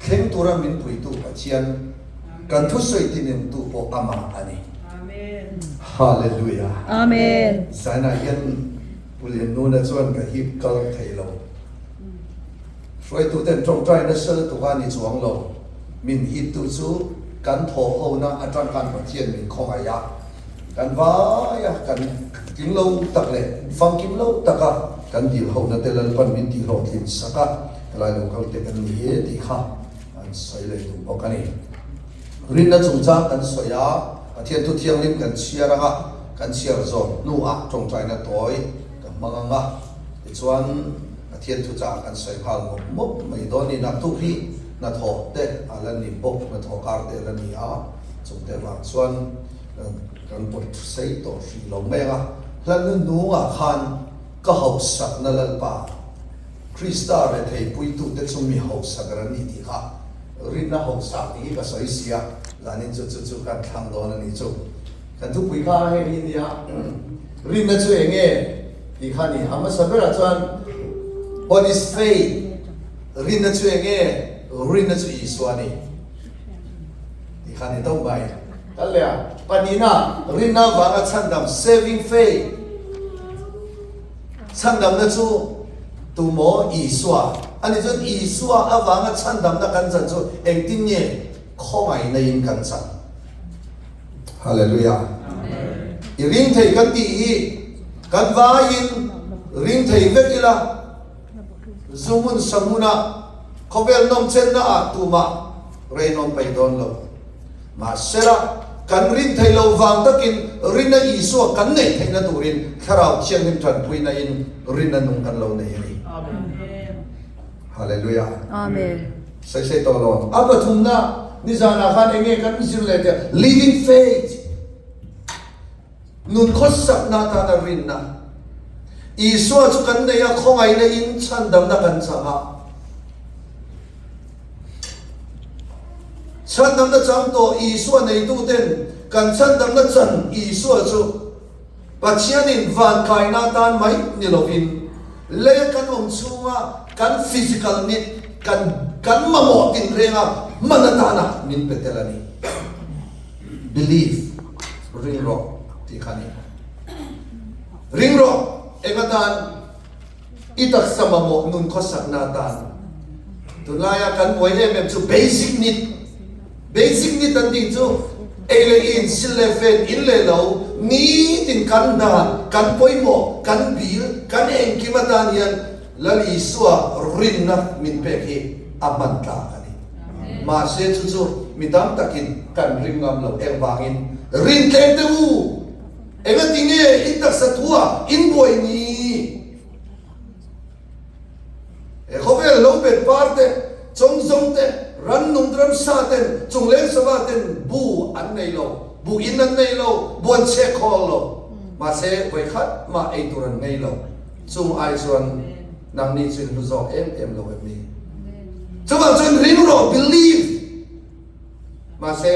Thleng tura min puitu Pathian, kan thusawi tinengtu pawh amah a ni. Hallelujah. Amen. Zainah hian Pu Liannuna chuan ka hip kal thei lo. Hruaituten tawngtai nasa lutuk a ni chuang lo. Min hiptu chu kan thawhhona atang khan Pathian min khawngaih a. Kan vai a, kan tling lo tak leh famkim lo taka kan dil hona te Lalpan min tihhlawhtlin sak a, helai lo kal te kan ni e tih kha an sawi leh duh bawk a ni. Rinna chungchang kan sawi a, Pathian thu thianghlim kan chhiar ang a, kan chhiar zawm hnuah tawngtaina tawi ka hmang ang a, tichuan Pathian thuchah kan sawi nghal mawp mawp mai dawn ni. Naktuk hi hnathawh te a la ni bawk, hnathawh kar te a la ni a, chungte vang chuan Kan pawt sei tawh hrih lo mai ang a, hla nunungah khan ka hauhsakna Lalpa, Krista rethei puitute chu mi hauhsak ran ni tih kha rinna hauhsak tih hi ka sawi si a, zanin chu chu chu kan thlang dawn a ni chu. Kan thupui kha hei hi nia, rinna chu eng nge tih kha a ni. A hmasa berah chuan What is faith? Rinna chu eng nge? Rinna chu Isua a ni. Ti kha ni deuh mai. Kal leh a, pahnihna, rinna vanga chhandam, saving faith. Chhandamna chu tumaw? Isua. Ani chuan Isua avanga chhandamna kan chan chu engtin nge khawngaihna in kan chan? Hallelujah. I ring thei kan tih hi kan vaiin ring thei vek ila, Zu hmun sa hmuna khawvel nawmchenna ah tumah rei nawm peih dawn lo. Mahsela, kan rin theih loh vang takin rinna Isua kan neih theihna turin Thlarau Thianghlim tanpuina in rinna nung kan lo nei a ni. Hallelujah. Amen. Sawi sawi tawh lo ang. A pathumna, nizanah khan enge kan zir leh teh? Living faith. Nun khawsakna atana rinna. Isua chu kan nei a, khawngaihna in chhandamna kan chang a. Chhandamna chang tawh Isua neituten kan chhandamna chan Isua chu Pathianin van kaina atan mai ni lovin leia kan awm chhunga kan physical need kan kan mamawh tinrenga hman atana min pe tel a ni. Believe, ring rawh tih kha a ni. Ring rawh, eng atan? I taksa mamawh nun khawsakna atan. Tunlaia kan buai em em chu basic need. Basic need an tih chu ei leh in, sil leh fen, in leh lo, nitin kan hna, kan pawimawh, kan bil, kan engkim atan hian Lal Isua rinna min pek hi a hman tlak a ni. Mahse chu chu mi tam takin kan ring ngam lo. Engvangin? Rin tlem teh u! Engati nge in taksa thua in buai ni? He khawvel lo bet par te, chawngzawng te, rannung ramsa ten, chungleng sava ten bu an nei lo, bu in an nei lo, bu an chhek khawl lo. Mahse vawikhat mah ei tur an ngei lo. Chung ai chuan nangni chu in hlu zawk em em lo em ni? Chuvang chuan ring rawh, believe. Mahse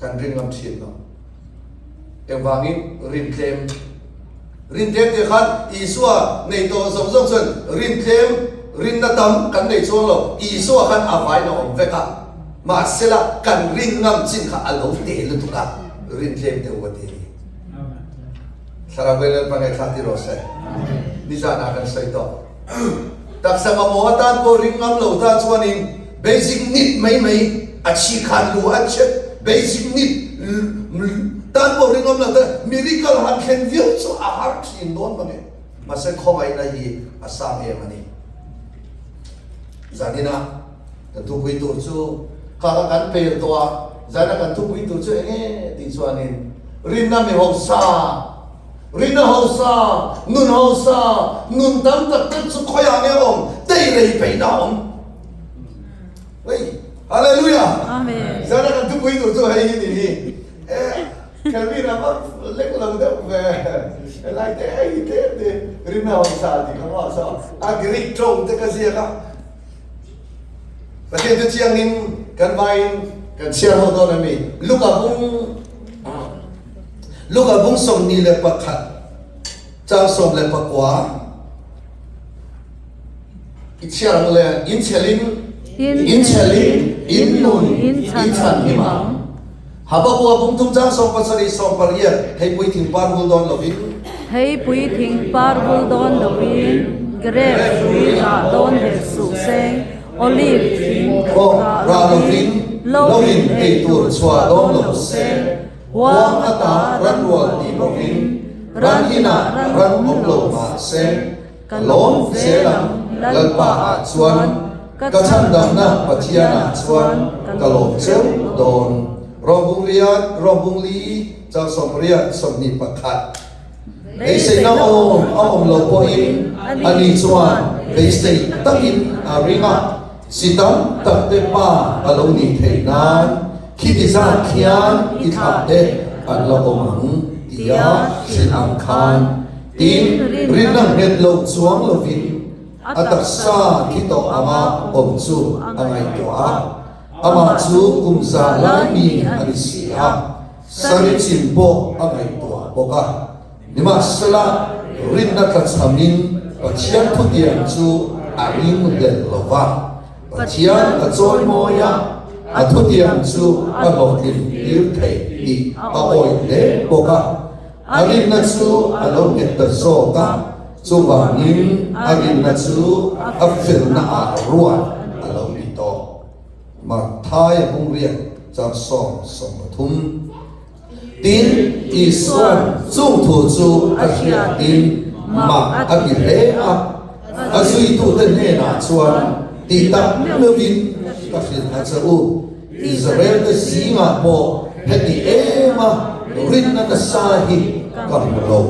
kan ring ngam thin lo. Engvangin rin tlem? Rin tlem tih khan Isua nei tawh zawng zawng chuan rin tlem, rinna tam kan nei chuang lo. Isua khan a vain a awm vek a. Mahsela kan rin ngam chin kha a lo te lutuk a, rin tlem deuh a ti a ni. Thlarau Veng Lalpa ngaihthla ti rawh se. Nizanah kan sawi tawh. Taksa mamawh atan pawh ring ngam lo ta chuanin basic need mai mai a chhi khan lu a chhet basic need tan pawh ring ngam lo ta miracle han thlen viau chu a har thin dawn mange. Mahse khawngaihna hi a sang em a ni. Zanina kan thupui tur chu kha kha kan pel tawh a, zana kan thupui tur chu eng nge tih chuanin rinna mi hausa, rinna hausa, nun hausa, nun tam tak tak chu khawiah nge awm, tei rei peihna a awm. Hei, Hallelujah! Amen. Zana kan thupui tur chu hei hi ni hi. Eh, Kelvin a va lek lo deuh ve. Helai te hei te te rinna hausa tih kha maw saw a Greek tawng te ka ziak a. Pathian chu chiangin kan vaiin kan chhiar ho dawn a mi. Luka bung Luka bung 21 chang 19 i chhiar ang le in chhelin. In chhelin in nun in chhanhim ang. Habakkuk-a bung thum chang 70 80, Theipui thing par vul dawn lovin. Theipui thing par vul dawn lovin, Grep hrui rah dawn hek suh seng, Olive thing pawh rah lovin, Lovin ei tur chhuah dawn lo seng, Huang ata ran rual ti bawkin, Ran inah ran awm lo mah seng. Ka lawm zel ang, Lalpa ah chuan, ka chhandamna Pathian ah chuan ka lawm cheu dawn. Rawng bung riat, rawng bung li, chang 80, 21. Beiseina awm a awm lo pawhin ani chuan beisei takin a ring a, si tam tak te pa a lo nih theih nan khiti zat khian i thlah te an la awm ang tia hrilh ang khan Tin, rinna nghet lo chuang lovin a taksa thi tawh anga awm chu a ngaihtuah a, amah chu kum za lai mi a ni si a, Sari chin pawh a ngaihtuah bawk a. Nimahsela, rinna tlachhamin Pathian thutiang chu a ringhlel lo va, Pathian a chawimawi a, a thutiang chu a hlawhtlin tir theih tih a awih hle bawk a. A rinna chu a lo nghet ta zawk a, chuvangin a rinna chu a felna ah ruat a lo ni tawh. Matthai a bung riak chang 10 13. Tin, Isua'n chung thu chu a hriatin mak a ti hle a, a zuitute hnenah chuan ti tak meuhin ka hrilh a che u. Israel-te zingah pawh heti em a rinna nasa hi ka hmu lo.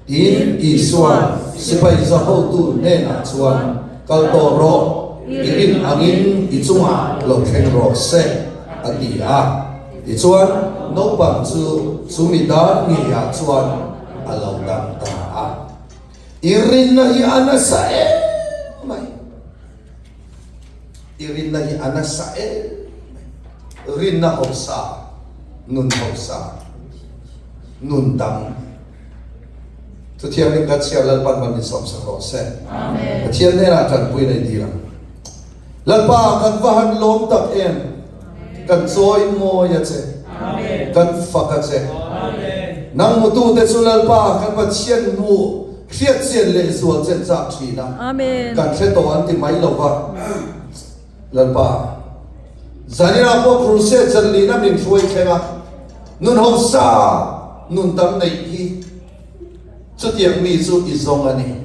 Tin, Isua'n sipai za hotu hnenah chuan, Kal tawh rawh, i rin angin i chungah lo thleng rawh se, a ti a. Tichuan, naupang chu chumi dar ngeiah chuan a lo dam ta a. I rinna hi a nasa em mai. I rinna hi a nasa em mai. Rinna hausa, nun hausa, nun dang. Chuthiangin kan chhiar Lalpan man min sawmsak rawh se. Pathian hnenah tanpui nei dil ang. Lalpa kan va han lawm tak em. Kan chawi mawi a che. Kan fak a che. Nang hmutute chu Lalpa kan Pathian hmuh Hriatchian leh zual chen chak thin a, kan hre tawh an ti mai lo va. Lalpa, zaninah pawh Crusade zanlina min hruai thleng a, nun hausa nun tam neih hi chutiang mi chu i zawng a ni.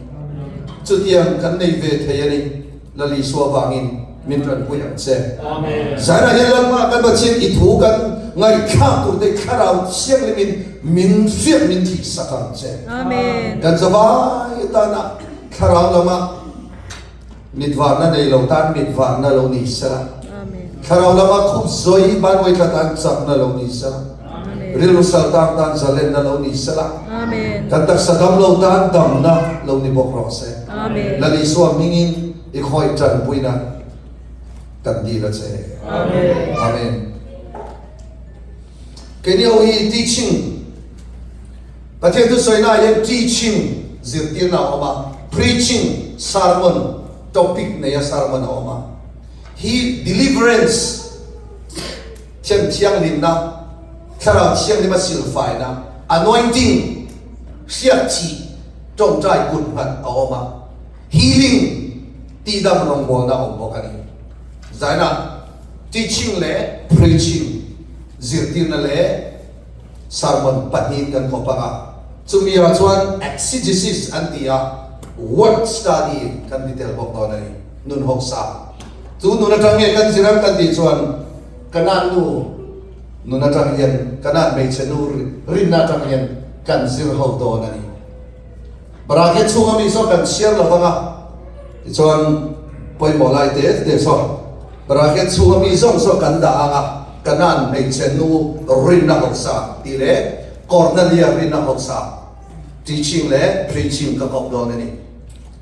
Chutiang kan nei ve thei a ni. Lal Isua vangin min tanpui ang che. Zainah hian Lalpa kan Pathian i thu kan ngaihthlak tur te Thlarau Thianghlimin min hriat min thihsak ang che. Kan zavai tana Thlarau lama mitvarna nei lo tan mitvarna lo ni sela. Thlarau lama khup zawi banwei tla tan chakna lo ni sela. Rilru sal tang tan zalenna lo ni sela. Kan taksa dam lo tan damna lo ni bawk rawh se. Lal Isua hmingin i khawih tanpuina kan dil a che. Amen. Keini ho hi teaching Pathian thusawi na hian teaching zirtirna a awm a, preaching sermon topic neia sermon a awm a. Hi deliverance Thian thianghlimna, Thlarau Thianghlima silfaina, anointing, hriat thih, tawngtai kut nghat a awm a, healing, tihdam rawngbawlna a awm bawk a ni. Zaina, teaching leh preaching, zirtirna leh sermon pahnihin kan kawp ang a, chumi ah chuan exegesis an ti a, word study kan ti tel bawk dawn a ni, nun hawksa. Chu nun atang nge kan zir ang kan tih chuan Kanaan nu nun atang hian, Kanaan hmeichhe nu rinna atang hian kan zir ho dawn a ni. Bracket chhunga mi saw kan chhiar lo vang a, tichuan pawimawh lai te te saw bracket chhunga mi zawng saw kan dah ang a, Kanaan hmeichhe nu rinna hausa tih leh Kornelia rinna hausa teaching leh preaching ka kawp dawn a ni.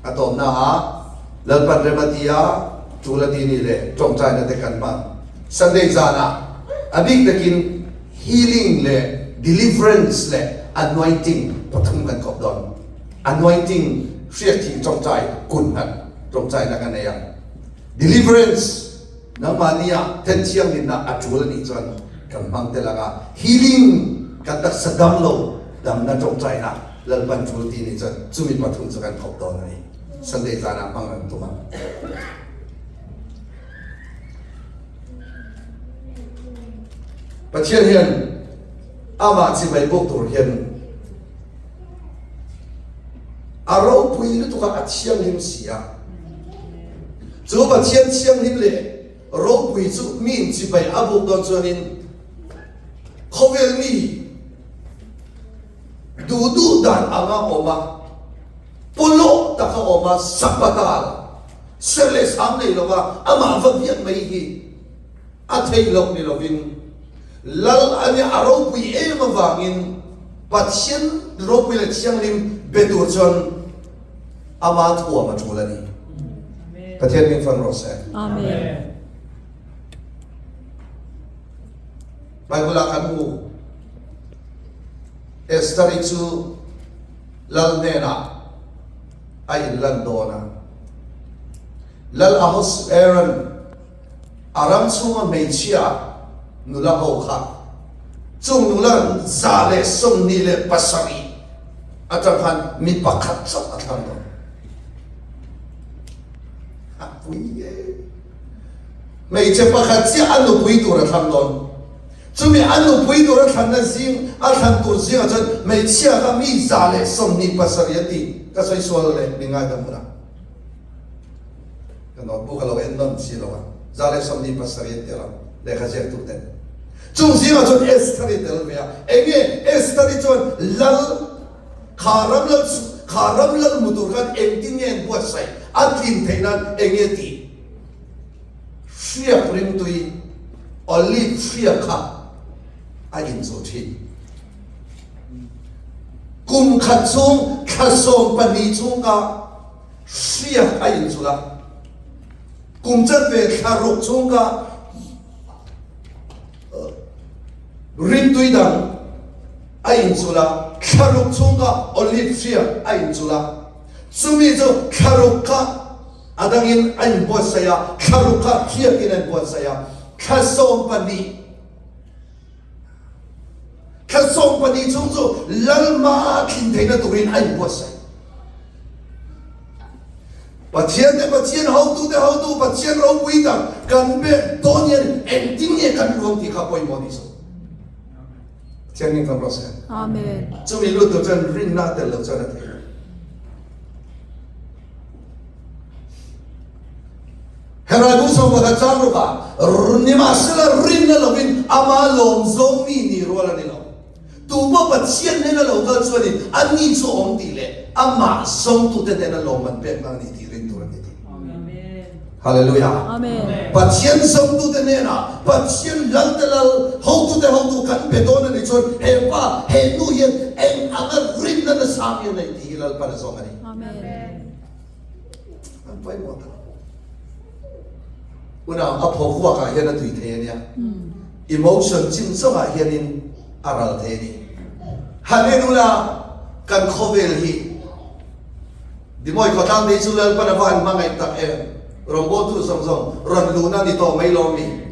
A tawpna ah Lalpan rem a ti a, tul a ti ni leh tawngtaina te kan hmang. Sunday zanah a bik takin healing leh deliverance leh anointing pathum kan kawp dawn. Anointing hriat thih tawngtai kut nghat tawngtaina kan nei ang. Deliverance. Nangmahnia then thianghlimna a tul a nih chuan kan hmang tel ang a, healing kan taksa dam lo damna tawngtaina Lalpan tul ti nih chuan chumi pathum chu kan thawk dawn a ni. Sunday zanah hmang an tum ang. Pathian hian amah chibai bawk tur hian a ropui lutuk a, a thianghlim si a. Chu Pathian thianghlim leh ropui chu mi inchibai a buk dawn chuanin khawvel mi duh duh dan anga awm a, pawlawh taka awm a, sapatal ser leh sang nei lova amah va biak mai hi a theih loh ni lovin Lal a nia a ropui em avangin Pathian ropui leh thianghlim be tur chuan ama thuam a tul a ni. Pathian min fan rawh se. Amen. Bible ah kan hmu Esther-i chu Lal hnenah a inlan dawn a. Lal Ahasueran A ram chhunga hmeichhia nula ho kha chung nula 127 atang khan mi pakhat chauh a thlang dawn. A pui e. Hmeichhe pakhat chiah a nupui tur a thlang dawn. Chumi a nupui tur a thlanna zing a thlan tur zingah chuan hmeichhia kha mi 127 a ti. Ka sawi sual leh mi ngaidam hunah. Ka notebook a lo en nawn si lo a, 127 an tel a, lehkha ziaktu ten. Chung zingah chuan Esther-i tel ve a, enge Esther-i chuan lal kha ram lal kha ram lal hmu tur khan engtin nge an buatsaih a tlin theih nan enge tih hriak rimtui olive hriak kha a inzawh thin. Kum khat chhung thla 12 chhung kha Hriak a inzulh a, kum chanve thla ruk chhung kha rimtui dang a inzulh a, thla ruk chhung kha olive hriak a inzulh a, chumi chu thla ruk kha a dangin a inbuatsaih a, thla ruk kha hriakin a inbuatsaih a, thla 12. Thla 12 chhung chu Lalma thlin theihna turin a inbuatsaih. Pathian te Pathian, hotu te hotu, Pathian ropui tak kan pek dawn hian engtin nge kan luang tih kha pawimawh ni zawk. Pathian min fam rawh se. Amen. Chumi lut tur chuan rinna tel lo chuan a thei lo. Herai bu 11 chang rukah, Nimahsela rinna lovin ama lawm zawng mi ni rual a ni lo. Tupawh Pathian hnena lo kal chuanin a ni chu a awm tih leh amah zawngtute hnena lawm an pek hna a ni tih rin tur a ni tih. Hallelujah. Pathian zawngtute hnenah Pathian Lalte Lal, hotute hotu kan pe dawn a nih chuan he pa, he nu hian eng anga rinna nasa nge nei tih hi Lalpan a zawng a ni. An pawimawh tak. Unau, a phaw vuakah hian a tui thei a nia. Emotion chin zawngah hianin a ral thei a ni. Han en ula, kan khawvel hi Dimawi khawtlang phei chu Lalpan a va han hmangaih tak em? Rawngbawltu zawng zawng rawn luhna ni tawh mai lawm mi?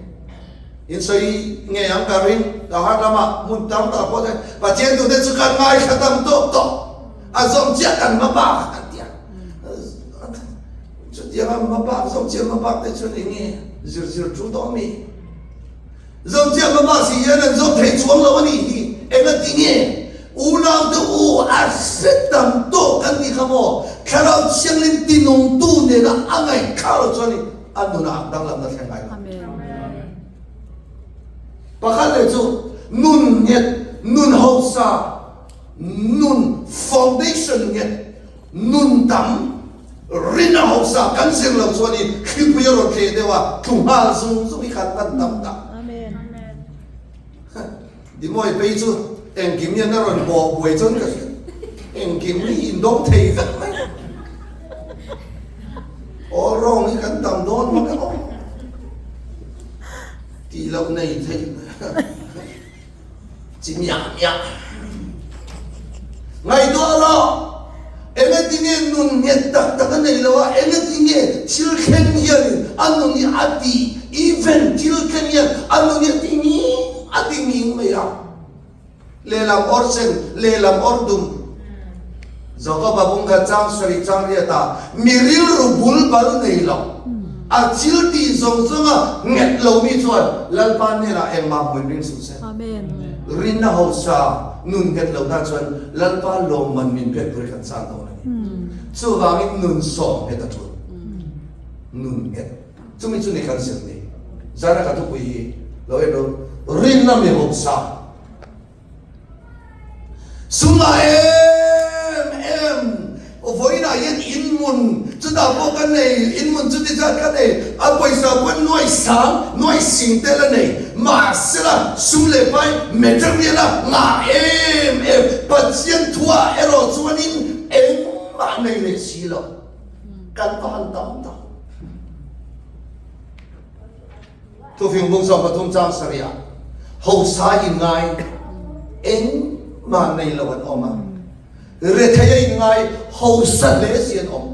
In sawi ngei ang ka ring, ka har lamah hmun tam tak pawh te Pathian tute chu kan ngaithla tam tawk tawh. A zawm chiah kan hmabak an ti a. Chutianga hmabak zawm chiah hmabak te chuan eng nge zir zir thu tawh mi? Zawm chiah hmabak si hian an zawm thei chuang lo a nih hi. Eng a ti nge? Unau te u a hre tam tawh kan tih kha maw? Thlarau Thianghlim tinungtu nena a ngaihthla lo chuan a nunah danglamna thleng ngai lo. Pakhat leh chu nun nghet, nun hausa, Nun foundation nge nun tam rin a hausa kan zir lo chuan i thlipui a rawn tleh deuh a tlu nghal zung zung hi khan kan tam ta. Dimawi phei chu engkim hian a rawn bawh buai chuan ka hria. Engkim hi indawng thei vek mai. All wrong hi kan tam dawn mak emaw tih loh nei thei. Chi miah miah. Ngaihtuah rawh, engati nge nun nghet tak tak a nei lo a, engati nge thil thleng hianin a nun hi a tih Event thil thleng hian a nun hi a ti nging a ti nging mai a. Lehlam awr sen, lehlam awr dum. Jakoba bung kha chang sarih chang riat ah mi rilru bul bal nei lo, a thil tih zawng zawng a nghet lo mi chuan Lalpa hnenah engmah hmuin ring suh se. Rinna hausa nun nghet lo na chuan Lalpa lawmman min pek tur hi kan chang dawn a ni. Chuvangin nun sawm nghet a tul. Nun nghet. Chumi chu ni kan zir ni. Zana ka thupui hi lo en rawh. Rinna mi hausa. Sumah em em vawiinah hian inhmun chutah pawh ka nei, inhmun chuti zat ka nei, a pawisa pawh nuai sang, nuai sing tel a nei, mahsela sum leh pai material a ngah em em, Pathian thuah erawh chuanin engmah nei leh si lo, kan va han tam tak. Thufing bung 13 chang sarih ah hausa in ngai engmah nei lo an awm a, rethei a in ngai hausa hle si an awm.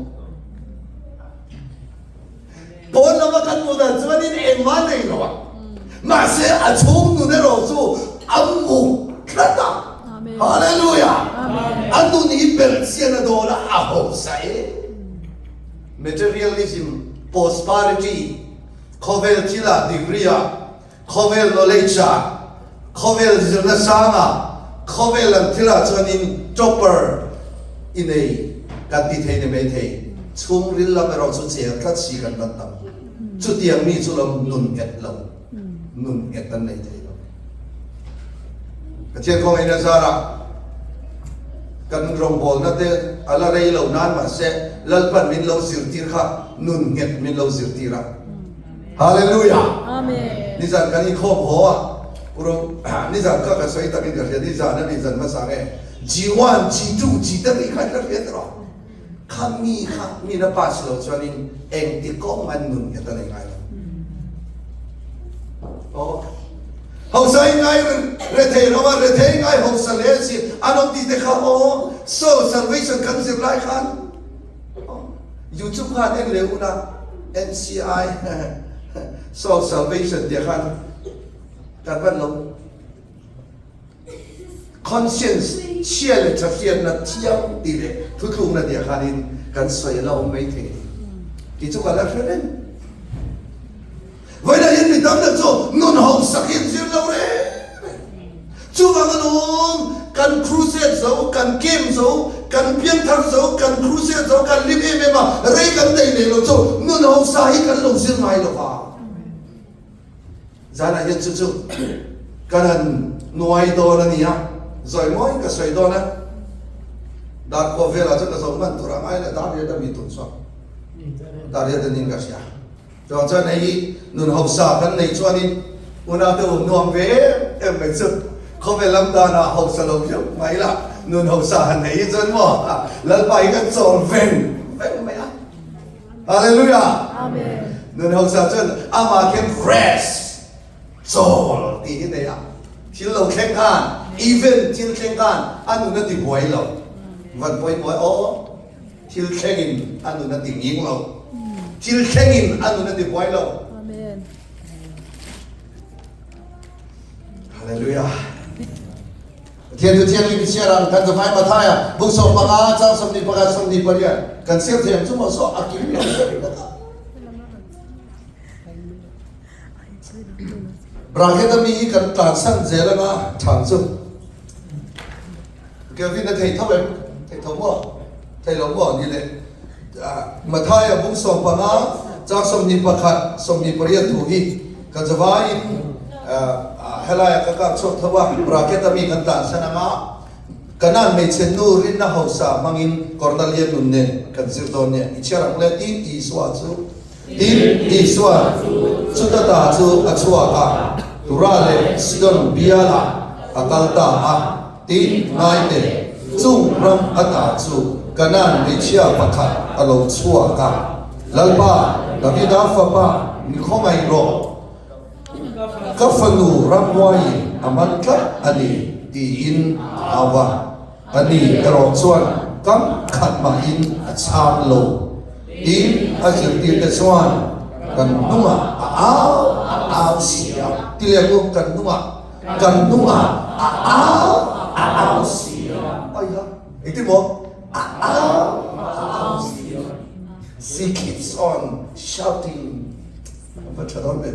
Pawn lama kan hmuh dan chuanin engmah nei lo a, mahse a chhung nun erawh chu a muk tlat a. Hallelujah! A nun hi belhchian a dawn a, a hausa e. Materialism, prosperity, Khawvel thil ah degree ah, khawvel knowledge ah, khawvel zirna sang ah, khawvel lam thil ah chuanin topper i nei kan ti thei ni maithei. Chhungril lam erawh chu chel tlat si kan van tam. Chutiang mi chu lam nun nghet lo, nun nghet an nei thei lo. Pathian khawngaihna zarah kan rawngbawlna te a la rei lo nan mahse Lalpan min lo zirtir kha nun nghet min lo zirtir a. Hallelujah! Amen. Nizan kan inkhawm haw a, Puro nizan kha ka sawi takin ka hria, nizan a nizan hmasa nge G1, G2, G te rih kha ka hria tawh. Kha mi kha mi na pass lo chuanin engti kawng an nun nghet a nei ngai lo. Aw. Hausa in ngai rethei lo a, rethei ngai hausa hle si an awm tih te kha aw. So salvation kan zir lai khan YouTube khan en leh una NCI soul salvation tia khan kan van lo Conscience, chhia leh tha hriatna thiam tih leh thutlukna tia khanin kan sawi a la awm mai thei tih chu ka la hre reng. Vawiinah hian mi tam tak chu nun hausak hi an zir lo reng reng. Chuvang alawm kan crusade zo, kan camp zo, kan piangthar zo, kan crusade zo, kan hlim em em a, rei kan nei leh lo chu nun hausa hi kan lo zir ngai lo va. Zanah hian chu chu ka han nuai dawn a ni a, zawi mawi ka sawi dawn a, dar khaw velah chuan ka zo hman tur a ngai leh dar riat a mi tun chuan dar riat a nin ka hria. Chuang chuan hei hi nun hausa kan neih chuanin unau te awm nuam ve em em mai chu khawvel lam danah hausa lo viau mai la nun hausa han nei hi chuan maw Lalpa hi kan chawl veng veng mai a. Hallelujah! Amen. Nun hausa chuan amah khian rest, chawl tih hi nei a. Thil lo thleng khan, event thil thleng khan a nun a ti buai lo. Van pawimawh e aw, thil thlengin a nun a ti nging lo. Thil thlengin a nun a ti buai lo. Amen. Hallelujah. Pathian chu Thianghlim i chhiar ang, kan zavai Mathaia buk 15 chang 21 28 kan chhiar thei ang chu maw saw a kim lo ber bawk a. Bracket a mi hi kan tlansan zel anga than chu Kelvin a thei tho em? Thei tho maw? Thei lo maw? Ni le. Mathaia buk 15 chang 21 28 thu hi kan zavaiin Helaia ka kak chhuak tho a, bracket a mi kan tlansan ang a, Kanan hmeichhe nu rinna hausa hmangin Kornalia nun nen kan zir dawn nia, i chhiar ang le, tin Isua chu, tin Isua chuta ta chu a chhuak a, Tura leh Sidon bialah a kal ta a, tin ngaite chung ram ata chu Kanan hmeichhia pakhat a lo chhuak a, Lalpa, Davida fapa, mi khawngaih rawh. Ka fanu ramhuaiin a man tlat a ni, tiin a au a. Ani erawh chuan kam khat mahin a chhang lo. Tin, a zirtirte chuan kan hnungah a au a au si a. Ti leh u, kan hnungah, kan hnungah a au a au si a. Aiha, engtin maw? A au a au si a. She keeps on shouting. A va ṭha dawn ve.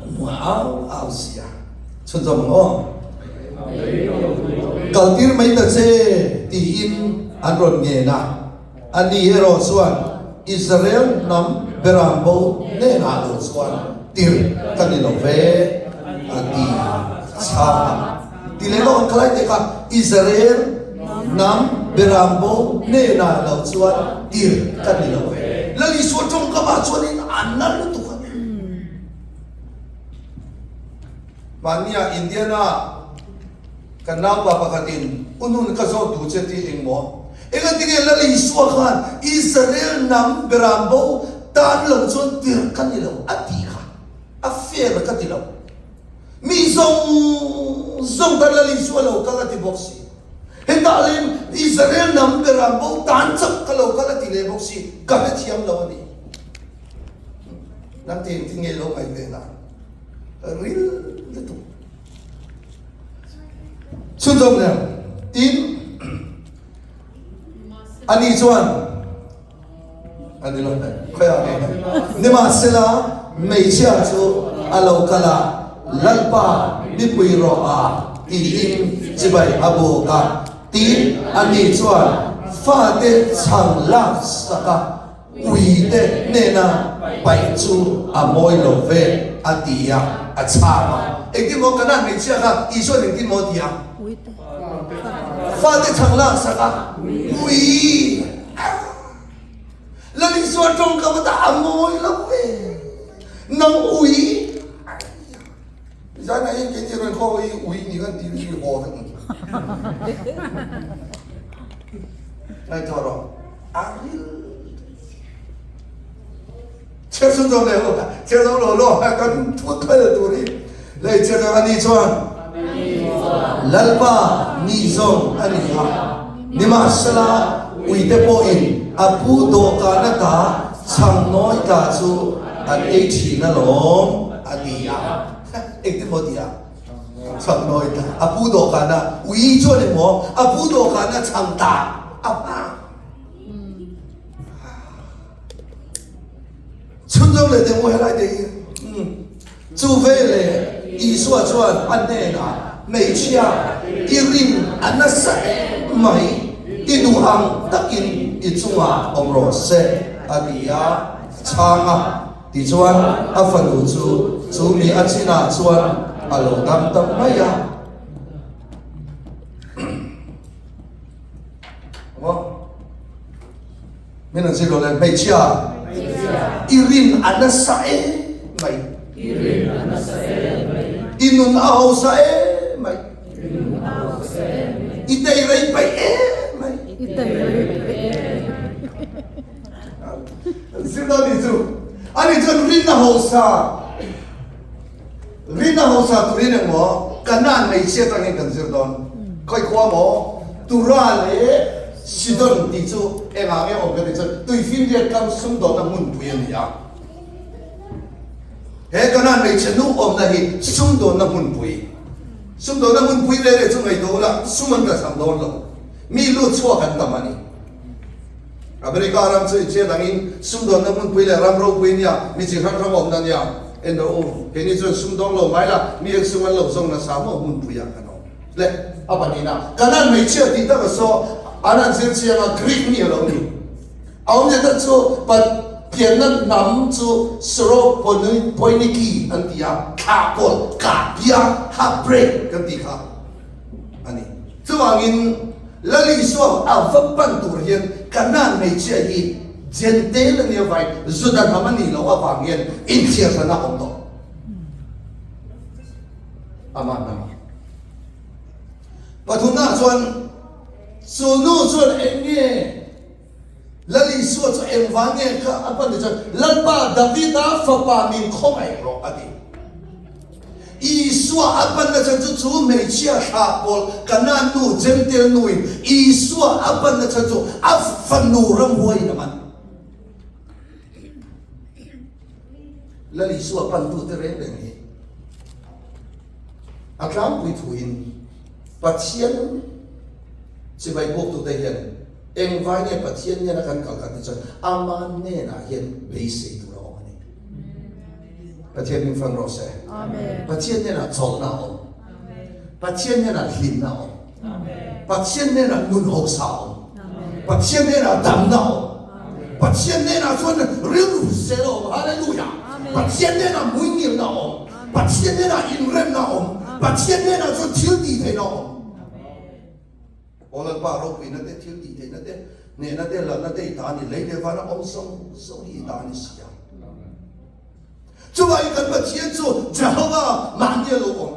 Hnungah a au a au si a. Chhunzawm ang aw. Kaltir mai ta che tiin an rawn ngen a. Ani erawh chuan Israel hnam beram bo hnenah lo chuan tirh ka ni lo ve, a ti chhang a. Ti leh lawk ang khalai te kha Israel hnam beram bo hnenah lo chuan tirh ka ni lo ve. Lal Isua tawngkamah chuanin a na lutuk a ni. Mahnia Indiana Kan naupa pakhatin, U nun ka zawt duh che tih engmaw? Engatinge Lal Isua khan Israel hnam beram bo tan lo chuan tirh ka ni lo a tih kha a fair ka ti lo. Mi zawng zawng tan Lal Isua lo kal a ti bawk si. Hetah lem Israel hnam beram bo tan chauh ka lo kal a ti leh bawk si, ka hrethiam lo a ni. Nangte engtin nge lo ngaih ve dan? Ril lutuk. Chhunzawm leh tin ani chuan ani lo khawiah nge nimahsela hmeichhia chu a lo kal a Lalpa mipui rawh a tiin chibai a buk a tin ani chuan fate chhang lak sak a Ui te hnena paih chu a mawi lo ve a ti a, a chhang a. Engtin maw Kanan hmeichhia kha Isua'n engtin maw a ti a? Fate chhang lak sak a, Ui! Lal Isua tawngkam ata a mawi lo ve. Nang ui! Zanah hian keini rawn khaw hi ui ni kan tih hi haw vek ang chu. Ngaihtuah rawh. A ril. Chhiar chhun zawm leh ho. Chhiar zawm lo lo kan thu thal tur hi. Lei chhiar zawm ani chuan Lalpa mi zawng a ni a. Nimahsela uite pawhin a pu dawhkan ata chhang nawi tla chu an ei thin alawm a ti a. Engtin maw ti a? Chhang nawi tla. A pu dawhkana ui chuan emaw a pu dawhkana chhang tla a hma. Chhunzawm leh teh maw helai te hi. Chu veleh Isua chuan a hnenah, Hmeichhia, i rin a nasa em mai, i duh ang takin i chungah awm rawh se, a ti a, a chhang a. Tichuan, a fanu chu chu mi a chinah chuan a lo dam ta mai a. Min an zir lo le, hmeichhia i rin a nasa em mai. I rin a nasa em mai. I nun a hausa em mai. I nun a hausa em mai. I tei rei peih em mai. I tei rei peih em mai. An zir dawn ni chu. Ani chuan rin a hausa. Rin a hausa turin emaw Kanaan hmeichhia atangin kan zir dawn. Khawi khua maw? Tura leh Sidon tih chu engah nge awm ka tih chuan Tuifinriat kam sumdawnna hmunpui a ni a. He Kanaan hmeichhe nu awmna hi sumdawnna hmunpui. Sumdawnna hmunpui reh reh chu ngaihtuah ula sum an tla cham dawn lo. Mi lut chhuak an tam a ni. America ram chu inchhiat angin sumdawnna hmunpui leh ram ropui nia mi chi hrang hrang awmna nia en rawh u. Keini chuan sumdawng lo mai la, mi eng sum an lo zawng nasa maw hmunpui ah kan awm. Le, a pahnihna, Kanan hmeichhia tih tak a saw an han zir chiang a, Greek mi a lo ni. A awmzia tak chu Pathianna hnam chu Syrophoeniki an ti a, thlah pawlh, kah bia, heartbreak kan tih kha a ni. Chuvangin, Lal Isua a va pan tur hian Kanaan hmeichhia hi Jentail a nia vai Juda hnam a nih loh avang hian inchhiar hran a awm tawh. Amah hnamah. Pathumnaah chuan chu nu chuan eng nge Lal Isua chu engvang nge kha a pan ti chuan Lalpa Davida fapa min khawngaih rawh a ti. Isua a panna chhan chu chu hmeichhia thlah pawl Kanaan nu Jentail nuin Isua a panna chhan chu a fanu ramhuaiin a man. Lal Isua pantute reng reng hi a tlangpui thuin Pathian chibai bawktute hian engvai nge Pathian nena kan kal kan tih chuan ama hnenah hian beisei tur a awm a ni. Pathian min fan rawh se. Pathian hnenah chawlhna a awm. Pathian hnenah hlimna a awm. Pathian hnenah nun hausa a awm. Pathian hnenah damna a awm. Pathian hnenah chuan rilru hrisel a awm. Hallelujah! Pathian hnenah muingilna a awm. Pathian hnenah inremna a awm. Pathian hnenah chuan thil tih theihna a awm. Aw Lalpa ropuina te, thil tih theihna te, hnehna te, lalna te i ta a ni. Lei leh vana awm zawng zawng hi i ta a ni si a. Chuvangin kan Pathian chu Jehovah mahni a lo awm.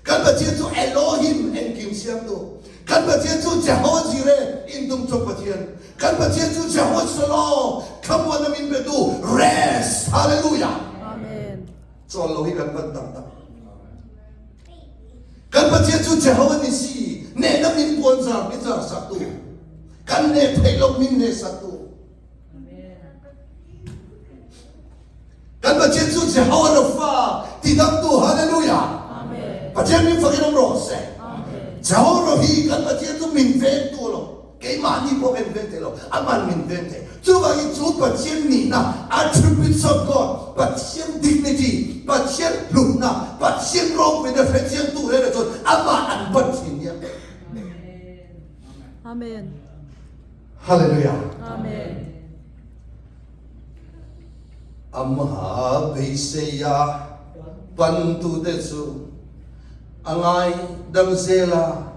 Kan Pathian chu Elohim, engkim siamtu. Kan Pathian chu Jehovah Jireh, indumchawp Pathian. Kan Pathian chu Jehovah Shalom, thlamuanna min petu, rest. Hallelujah. Amen. Chawl lo hi kan van tam tak. Kan Pathian chu Jehovah Nisi, nehna min puan zar min zar saktu. Kan neh theih lo min neh saktu. Kan Pathian chu Jehovah Rapha tidamtu Hallelujah. Pathian min fakin awm rawh se. Jehovah Rohi kan Pathian chu min vengtu lo. Keimahni pawh kan veng thei lo. Aman min veng thei. Chuvangin chu Pathian nihna attributes of God, Pathian dignity, Pathian hlutna, Pathian ropuina hrechiangtu reng reng chuan amah an pan thin nia. Amen. Hallelujah. Amen. Amha beiseia pantute chu a ngai dam zela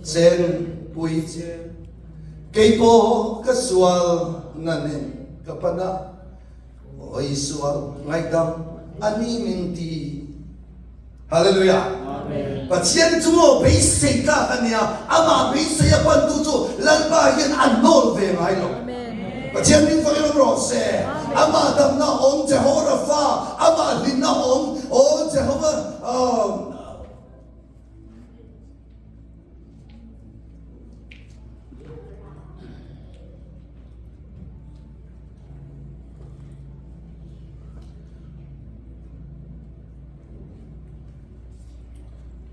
chen pui che. Kei pawh ka sual na nen ka pan a, aw i sual ngaihdam a ni min ti. Hallelujah! Pathian chu maw beisei tlak a nia, amah beisei a pantu chu Lalpa hian a nawl ve ngai lo. Pathian min fakin awm rawh se. Amah damna awm Jehovah Rapha, amah hlimna awm aw Jehovah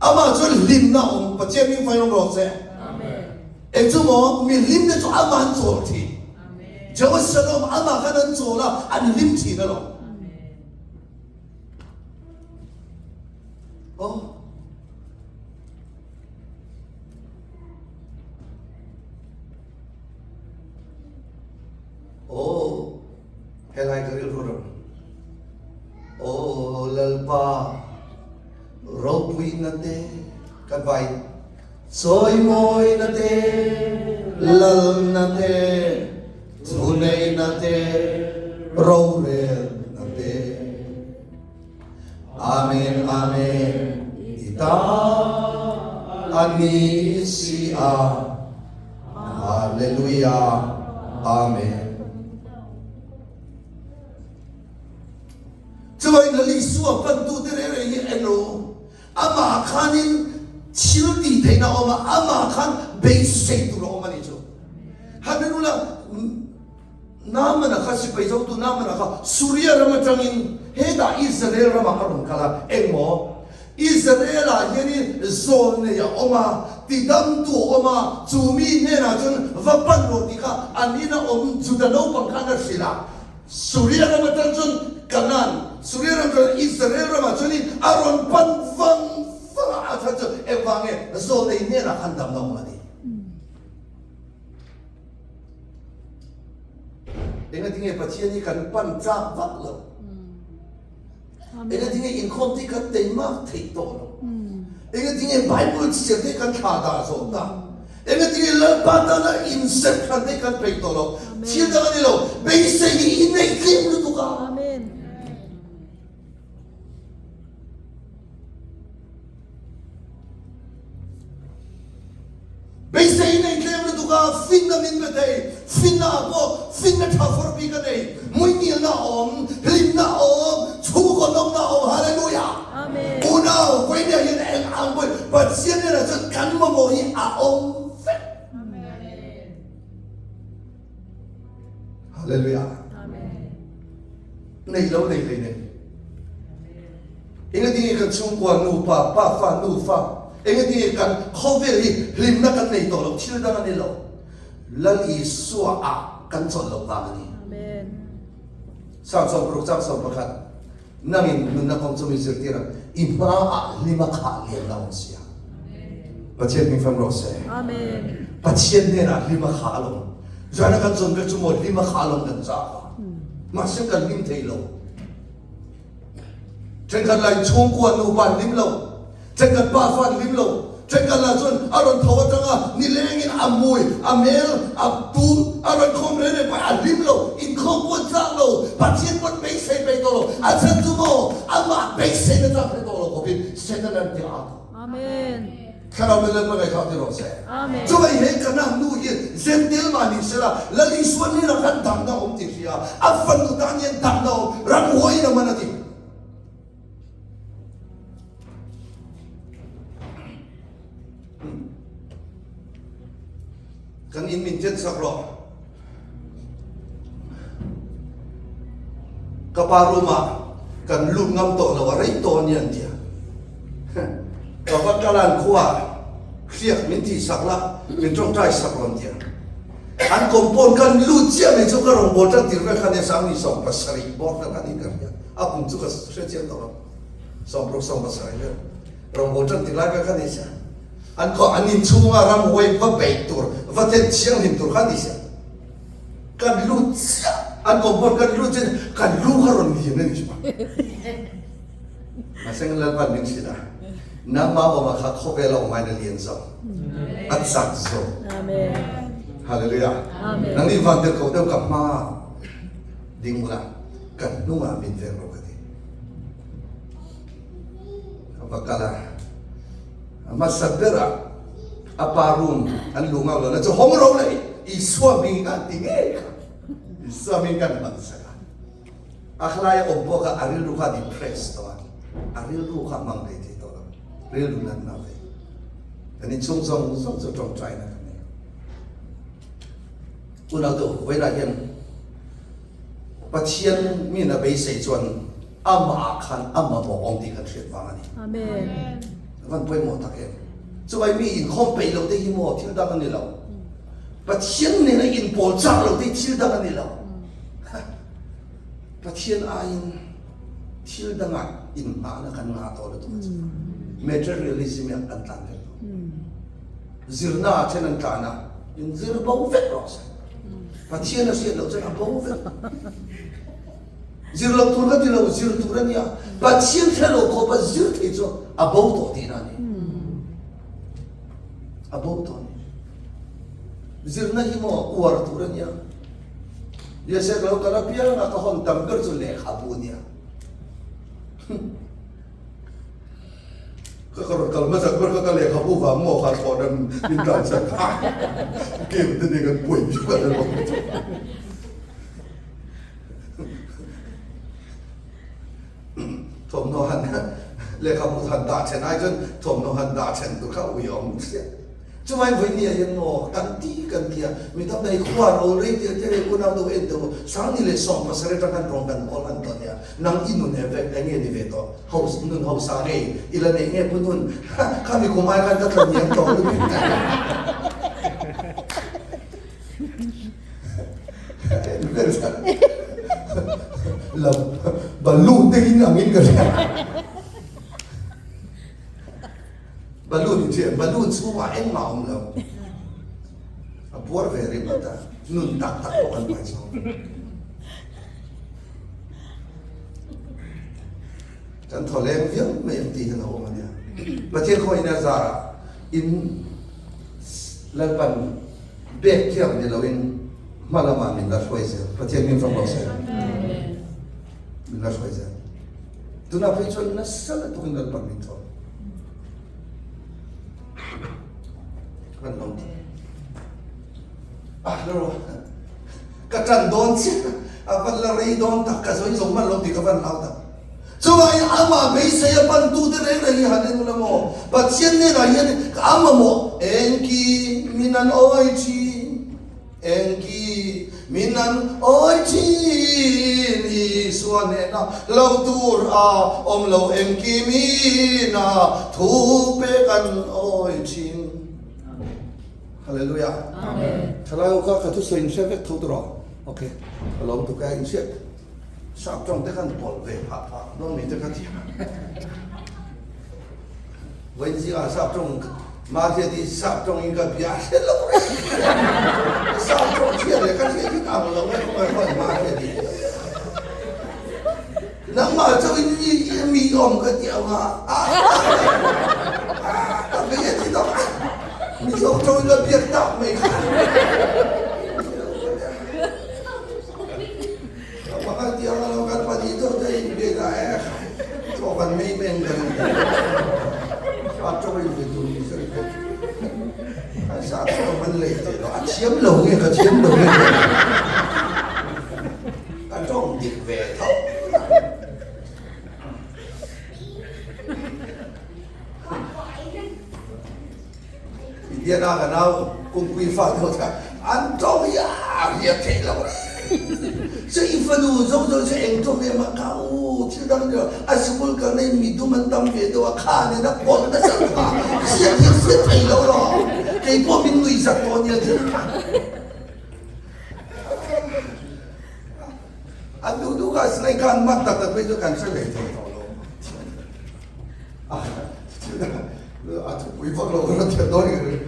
Amah chuan hlimna a awm, Pathian min fain awm rawh se. Eng chu maw, mi hlimte chu amah an chawl thin. Jerusalem amah khan an chawl a, an hlim thin alawm. Oh. Oh, helai ka rilru ram. Aw Lalpa, ropuina te ka vai, chawimawina te, lalna te, thuneihna te, rorelna te. Amen, Amen, i ta a ni si a. Hallelujah, Amen. Chuai Lal Isua pantute reng reng hi en rawh. Amah khanin thil tih theihna a awm a, amah khan beisei tur a awm a nih chu. Han en ula, Naamana kha sipai zotu Naamana kha Suria ram atangin hetah Israel ramah a rawn kal a, engmaw? Israel-ah hianin zawl nei a awm a, tidamtu a awm a, chu mi hnenah chuan va pan rawh tih kha an ina awm Juda naupang khan a hrilh a. Suria ram atang chuan Kanaan, Suria ram chuan Israel ramah chuanin a rawn pan vang vang a, a chhan chu engvang nge zawl nei hnenah khan damna awm a ni. Engatinge Pathian hi kan pan tlak vak lo? Engatinge inkhawm te hi kan teimak theih tawh lo? Engatinge Bible chhiar te hi kan thlah dah zawh ta? Engatinge Lalpa tana insem hran te hi kan peih tawh lo? Thil dang a ni lo, beisei hi i neih tlem lutuk a. Beisei nei tlem lutuk a, finna min pe thei, finna ah pawh finna tha fawr bik a nei, muingilna a awm, hlimna a awm, chhungkaw nawmna a awm, Hallelujah! Unau, vawinia hian eng ang pawhin Pathian hnenah chuan kan mamawh hi a awm vek. Hallelujah! Neih lo nei hlei nem. Engati nge kan chhungkua nupa, pafa, nufa, engati nge kan khawvel hi hlimna kan nei tawh lo, thil dang a ni lo. Lal Isua ah kan chawlh loh vang a ni. Psalm 60 chang 11, Nangin nunna kawng chu mi zirtir a, i hmaah hlim a khah lian la awm sia. Pathian hming fam rawh se. Pathian hnenah hlim a khah alawm. Zana kan zawn vel chu maw hlim a khah alawm kan chak a. Mahse kan hlim thei lo. Thenkhat lah in chhungkua nupa an hlim lo, thenkhat pa fa an hlim lo, thenkhat lah chuan a rawn tho atanga nilengin a mui, a mel, a tum a rawn khawm reng reng pawh a hlim lo, inkhawm pawh an chak lo, Pathian pawh an beisei peih tawh lo, a chhan chu maw amah beiseina chak hre tawh lo khawpin Satan an ti a tawh. Amen. Thlarau leh Lalpa ngaihthlah ti rawh se. Amen. Chuvei he Kanaan nu hi Zentel mah ni sela, Lal Isua hnenah khan damna awm ti hria, a fanu tan hian damna awm, ramhuai in a man a ti. Kan in min ken sak rawh. Ka pa room ah kan lut ngam tawh lo a rei tawh a ni an ti a. Ka va kalan khua hriak min tih sak la, min tawngtai sak rawn ti a. An compound kan lut chiah mai chu ka rawn bawl tan tir vel kha nia sang ni 70 bawr vel kha niin ka hria. A kum chu ka hre chiang tawh lo. 60 70 vel rawn bawl tan tir lai vel kha ni sia. An khaw an inchhunga ramhuai va beih tur, va then thianghlim tur kha ni sia. Kan lut chiah, an compound kan lut chiah kan lu kha rawn lian a ni chu. Mahse Lalpan min hrilh a, nangmah awmah kha khawvel a awm aiin a lian zawk, a chak zawk. Hallelujah. Nang nih van tirhkoh deuh ka hma ding bula ka hnungah min veng rawh ka ti. Ka va kal a, a hmasa berah a pa room an luh ngau lo na chu hawng ro leh Isua hming an ti ngei kha. Isua hming kan hman sak a. A khlai a awm bawk a, a rilru kha a depressed tawh a, a rilru kha a hmang thei thei tawh lo, rilru natna a vei. Kan inchhung zawng zawng chu tawngtaina kan nei. Unautu, vawilah hian Pathian min a beisei chuan amah ah khan a mamawh awm tih kan hriat vang a ni. Amen. A van pawimawh tak em. Chuvai mi inkhawm peih lo te hi maw thil dang a ni lo. Pathian nena inpawl chak lo te hi thil dang a ni lo. Pathian aiin thil dangah inhmahna kan ngah tawh lutuk a chu. Materialism ah kan tlan vek tawh. Zirna ah then an tlan a, in zir bo vek rawh se. Pathian a hriat loh chuan a bo vek. Zir loh tur ka ti lo, zir tur a nia. Pathian hre lo khawpa zir thei chu a bo tawh tihna a ni. A bo tawh a ni. Zirna hi maw uar tur a nia. Biasek lo kal apiang a ka hawn tam ber chu lehkhabu a nia. Ka ka rawn kal hmasak ber kha ka lehkhabu vang maw kha thlawh nan min tlan sak a. Game te nen kan buai viau a lo. Thawmhnaw han lehkhabu han dah then ai chuan thawmhnaw han dah then tur kha ui a awm chiah. Chuvai vawinia hian maw kan ti kan ti a, mi tam nei khua rawl rei tir tir hei unau deuh en deuh 17 atang khan rawng kan hawl han tawh nia, nang i nun e vek eng nge ni ve tawh, ho nun hausa ngei i la neih nge pu nun, ha khami kum ai khan ka tla hniam tawh lutuk. La balu te in angin ka hria. Balloon in hriat, balloon chhungah engmah a awm lo. A puar ve ringawt a, nun tak tak pawh kan hmai chho. Kan thaw leng viau mai ang tih hi lo awm a nia. Pathian khawiin a zarah in Lalpan bek thiam ni loin hma lamah min la hruai zel. Pathian hming fak rawh se. Min la hruai zel. Tunah phei chuan nasa lutukin Lalpan min thawn. Kan lo ti. Ah, lo ka tan dawn chiah a van la rei dawn tak ka zawi zo hman lo tih ka van hlau tak. Chuvangin amah beisei a pantu te reng reng hi han en ula maw? Pathian hnenah hian a mamawh engkim min an awi thin. Engkim. Min an awi thin Isua hnena lo tur a awm lo engkim ina thu pek an awi thin. Hallelujah. Amen. Thalai ho kha ka thusawi in hre vek tho tur aw. Okay. Ka lawm tuk e in hriat. Sap tawng te khan pawlh ve phah phah dawn mi te kha thiam. Vawiin zingah sap tawng Mahse ti sap tawng in ka bia hre lo reng. Sap tawng hriat leh ka hriat hi ka ang lo e khawngaih khawngaih Mahse ti. Nangmah chauh in mi awm ka ti ang a. Ka bia ti tawh a. Mizo tawng in ka biak tak mai kha. Pakhat tiang a lo kan pahnih deuh te in biak a e chaw kan mei men kan sa chaw in ve tur ni se kan sa chaw man lei te lo a thiam lo nge ka thiam lo nge ka tawng dik ve tho Indiana ka nau kungpui fa te ho kha an tawng hi a hriat theih loh reng. Chu i fanu zawng zawng chu eng tawng nge mah kha u thil dang ni lo a sikul kalna in mi dum an tam ve deuh a kha nen a pawlh nasa lutuk a hriat hi a hriat theih loh rawh kei pawh min nuih zat tawh ania thil kha. An duh duh kha silai khan mak tak tak phei chu kan hre ve thei tawh lo. A thupui vak lo ka thiam dawn ka ring.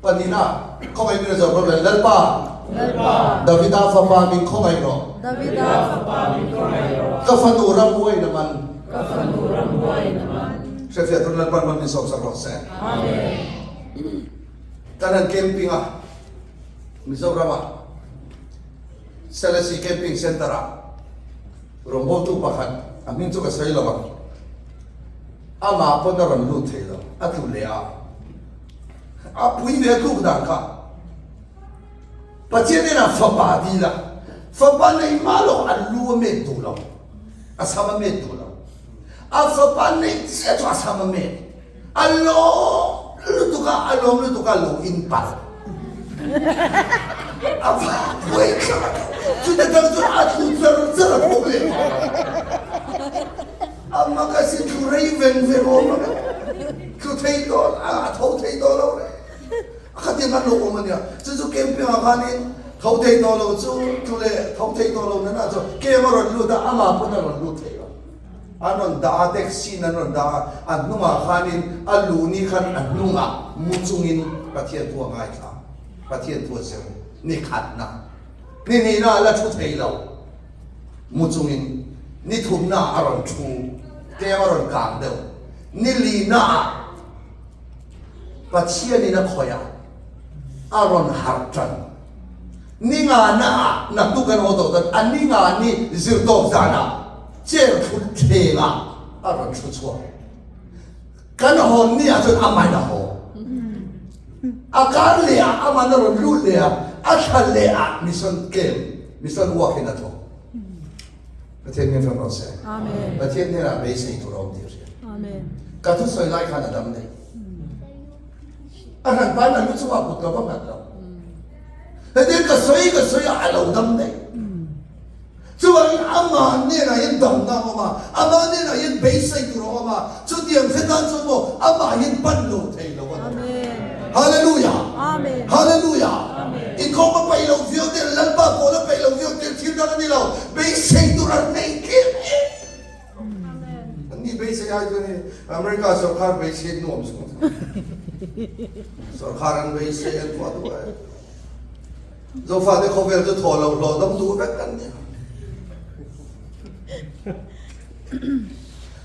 Panina, khawngaih min zawh problem Lalpa. Lalpa. Davida fapa min khawngaih rawh. Davida fapa min khawngaih rawh. Ka fanu ram huai na man. Ka fanu ram huai na man. Hrefiah tur Lalpan man min sawm sak rawh se. Amen. Kan han camping a Mizoram ah Selesih Camping Center ah Rawngbawltu pakhat, a hming chu ka sawi lo ang, amah pawn a rawn lut thei lo, a tlu leh a, a pui ve tluk dan kha. Pathian hnenah fapa dil a, fapa nei mah lo a lu a met duh lo, a sam a met duh lo. A fapa nei chiah chu a sam a met. A lawm lutuk a, a lawm lutuk a lo in palh. A va buai thlak a, chuta tang chuan a tlu char char a tho leh nghal a. A mak a sin tlu rei veng veng awm ang a, tlu thei tawh a tho thei tawh lo reng. A khatiang khan lo awm a nia, chu chu camping ah khanin tho thei tawh lo chu tlu leh tho thei tawh lo nana chu camp a rawn lut a, amah pawn a rawn lut thei lo. An rawn dah a, taxi in an rawn dah a, a hnungah khanin a luh ni khan a hnungah mu chungin Pathian thu a ngaithla, Pathian thu a zir ni khatna, ni hnihna a la thu thei lo, mu chungin ni thumna a rawn thu, tlem a rawn kang deuh, ni lina ah Pathianin a khawih a, a rawn harh tan. Ni ngana ah naktuk kan haw tawh chuan a ni nga ni zirtawp zanah chair thut thleng ah a rawn thu chhuak. Kan hawn ni ah chuan amahin a haw. A kar leh ah aman a rawn lut leh a, a thla leh ah mission camp, mission work in a thawk. Pathian hian ram rawh se. Amen. Pathian hnenah beisei tur a awm tih a hria. Amen. Ka thusawi lai khan a dam nei. A hran pain a lu chungah kut ka va nghat lo. Hetiang ka sawi ka sawi a a lo dam daih. Chuvangin amah hnenah hian damna a awm a, amah hnenah hian beisei tur a awm a, chutiang hre tan chuan maw amah hian pan lo thei lo a ni. Hallelujah! Amen. Hallelujah! Amen. Inkhawm a peih lo viau te, Lalpa pawl a peih lo viau te, thil dang a ni lo, beisei tur an nei tlem em. An ni beisei ai chuan hei America sorkar beisei nuam chu sorkar an beisei an thuah duh ai. Zofate khawvel chu thaw lo hlawh dam duh vek kan nia.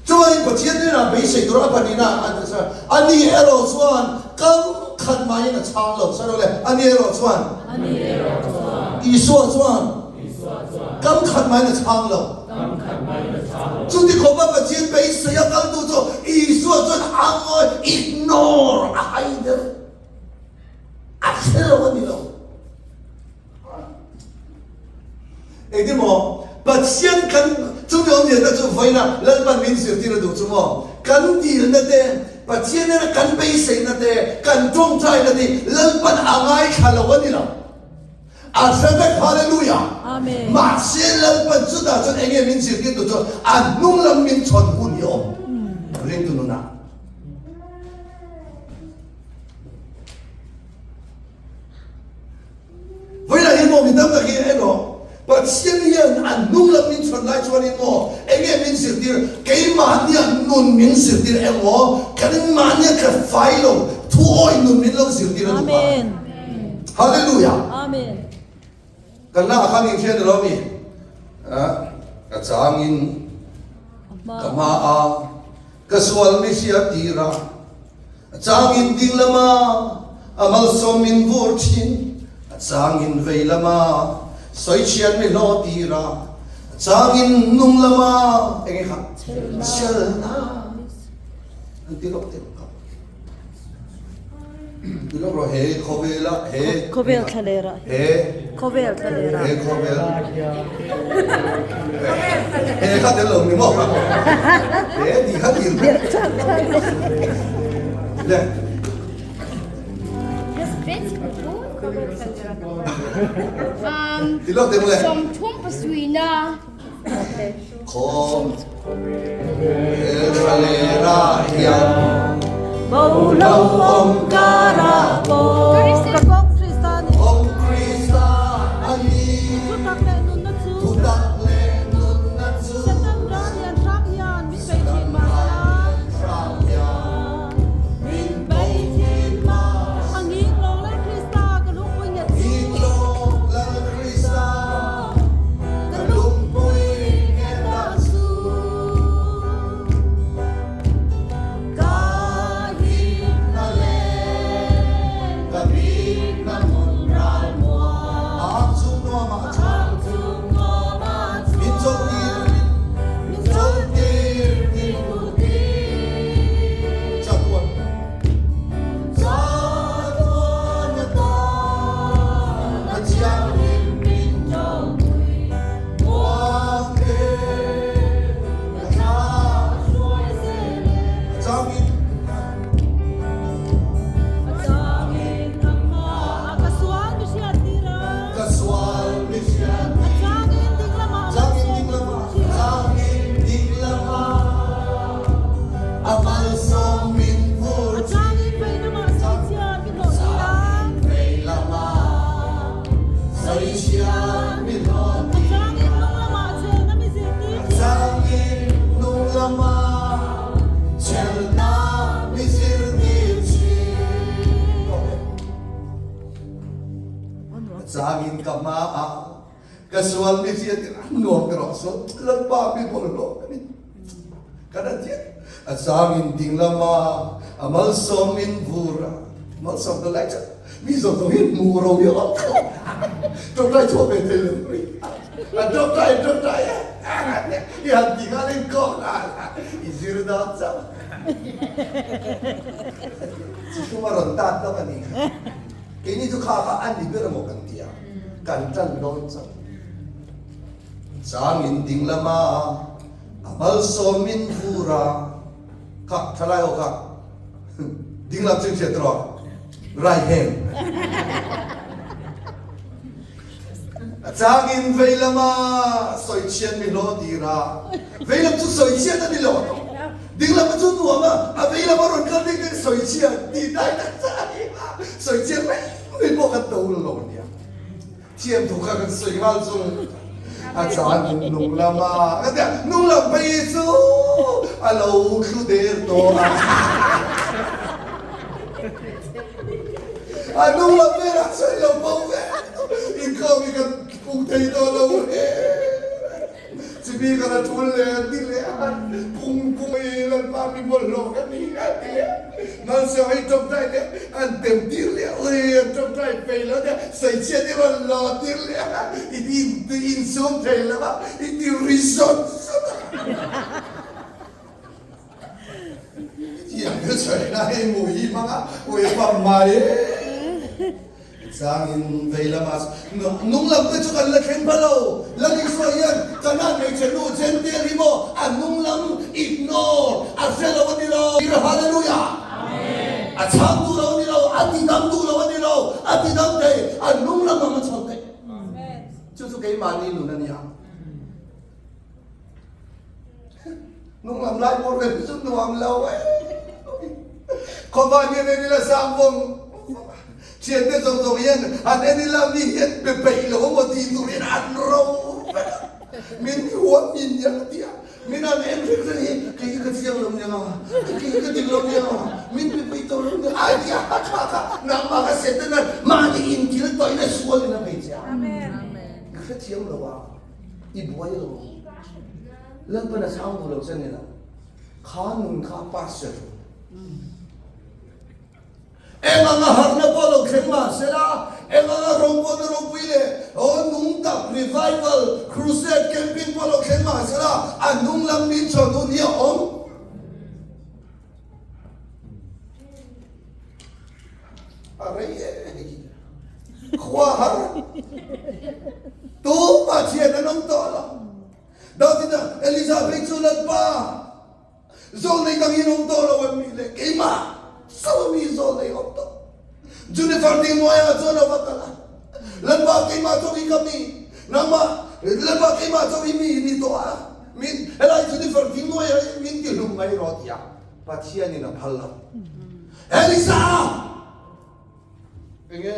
Chuan Pathian hnenah beisei tur a pahnihna an ti a, ani erawh chuan kam khat mahin a chhang lo. Sawi rawh le, ani erawh chuan. Ani erawh chuan. Isua chuan. Isua chuan. Kam khat mahin a chhang lo. Kam khat mahin a chhang lo. Chuti khawpa Pathian beisei a kaltu chu Isua chuan a ngawi, ignore, a hai deuh. A hre lo a ni lo. Engtin maw? Pathian kan chumi awmzia te chu vawiina Lalpan min zirtir a duh chu maw? Kan dilna te, Pathian ena kan beiseina te, kan tawngtaina te hi Lalpan a ngaithla lo a ni lo. A hre vek Hallelujah. Amen. Mahse Lalpan chutah chuan enge min zirtir tu chu a hnung lam min chhawn hun hi a awm. Ringtu nunah. Vawilah hi maw mi tam tak hi emaw Pathian hian a hnung lam min chhawn lai chuanin maw enge min zirtir keimahnia nun min zirtir emaw kan mahnia ka fai lo thu awi nun min lo zirtir a duh a. Hallelujah. Amen. Kan la khan in hriat lo mi ka changin ka hma a ka sual mi hriat tira A changin ding lama a malsawm min vur thin, a changin vei lama sawichhiat mi hlawh tir a, a changin hnung lama eng nge kha chelna an ti lawk teh kha. Ti lawk rawh he khawvela he Khawvel thlalera he Khawvel thlalera he khawvel he kha tel lo ni maw he ti kha ti le ti lawk te mu le Khawm thlalera hian Bo lo awm karah pawh Ka kawng Krista ni Kawng Krista a ni Thutak leh nunna chu Thutak leh nunna chu Satan ral lian hrang hian min bei thin mahsela Hrang hian min bei thin mah A nging lawng Lal Krista ka lungpui nghet chu Nging lawng Lal Krista Ka lungpui nghet a chu Ka himna leh ka bikna hmun ral muang. Ang chung nuamah chuan. Ang chung nuamah chuan. Min chawlhtir. Min chawlhtir min hmuhtir. Chatuan. Chatuan atan a thianghlim min ṭawpui muangte ka thla hruai zel e. A changin A changin a hma a ka sual mi hriat tir a. Ka sual mi hriat A changin ding lamah a Changin ding lamah changin ding lamah a malsawm min vur A changin vei lamah sawichhiat mi hlawh tir a. Vei lamah sawichhiat mi hlawh tir a. A changin nung lamah chelna mi zirtir A changin nung lamah chelna mi zirtir thin. A changin ka hmaah Ka sual mi hi a ti nuam ka rawh so Lalpa mi bawlhhlawh ka ni kan a tiat a chang in ding lama a malsawm in vur a malsawm na lai chan mi zawng zawng hi hmu ro hi awm kho tawngtai chhuah ve thei lo ri a tawngtai tawngtai i han ti nga len ko na i zir dan chau chi thuma ron tat lawk ani kha keini chu kha kha an ni ber maw kan ti a Kan ṭan dawn chauh. Changin ding lama a malsawm min vur a, kha thalai ho kha ding lam chu in hriat rawh, right hand. A changin vei lama sawichhiat mi hlawh tir a, vei lam chu sawichhiat a ni lo tawh. Ding lam chu nuam a, a vei lam a rawn kal ding ding sawichhiat tih dai tak chah a ni a, sawichhiat mai mai pawh kan to lo nia. Thiam thu kha kan sawi nghal chung a chan in nung lama ka tia nung lam phei chu a lo thlu der tawh a. A nung lam velah sawi lo bo ve inkhawm hi kan pung thei tawh lo he. Chibi kan a tul leh an ti leh a, pung pung i Lalpa mi bawlhhlawh ka ni a ti leh a, Malsawm hei tawngtai leh an tem tir leh a, ui an tawngtai fei lo nia, sawichhiat i rawn lo tir leh a, i insum thei lo a, i ti ri zawt zawt a. Tiang chu sawi na hei mui hi hmang a, ui pam mai e. Changin vei lama nung lam te chu kan la thleng pha lo. Lal Isua hian Canaan hmeichhe nu Gentile hi maw a nung lam ignore a hre lo a ni lo. Hallelujah! A chhang duh lo a ni lo, a ti dam duh lo a ni lo, a ti dam thei, a nung lam ang a chhawn thei. Hnung lam lai bawr vel hi chu nuam lo e. Khawva hian en ila sang vawng vawng a, thiante zawng zawng hian an en ila mi hian be peih lo emaw tih tur hian an ro vek a, min huam min nia ka ti a, min an en hrek hrek hi kei hi ka chiang lo nia, kei hi ka dik lo nia, min be peih tawh lo nia, ai tia a tha kha nangmah ka Satan a mahni inthil tawihna sualin a bei che a, i hrethiam lo a, i buai lo. Lalpan a chhang duh lo che ni lo. Kha nun kha pass che thu. Eng anga harhna pawh lo thleng mah sela, eng anga rawngbawlna ropui leh aw nung tak revival, crusade, camping pawh lo thleng mah sela, a hnung lam min chhawn hun hi a awm. A rei e hei. Khua har. Tumah thian an awm tawh lo. Davida, Elisa phei chu Lalpa, zawlnei dang in awm tawh lo em mi le? Keimah chauh a mi zawlnei awm tawh. Junifer tih hnuaiah chuan a va kal a, Lalpa keimah chauh hi ka mi, nangmah, Lalpa keimah chauh hi mi i ni tawh a, min helai Junifer tih hnuaiah hian min tihlum mai rawh ti a, Pathianin a phal lo. Elisa! Enge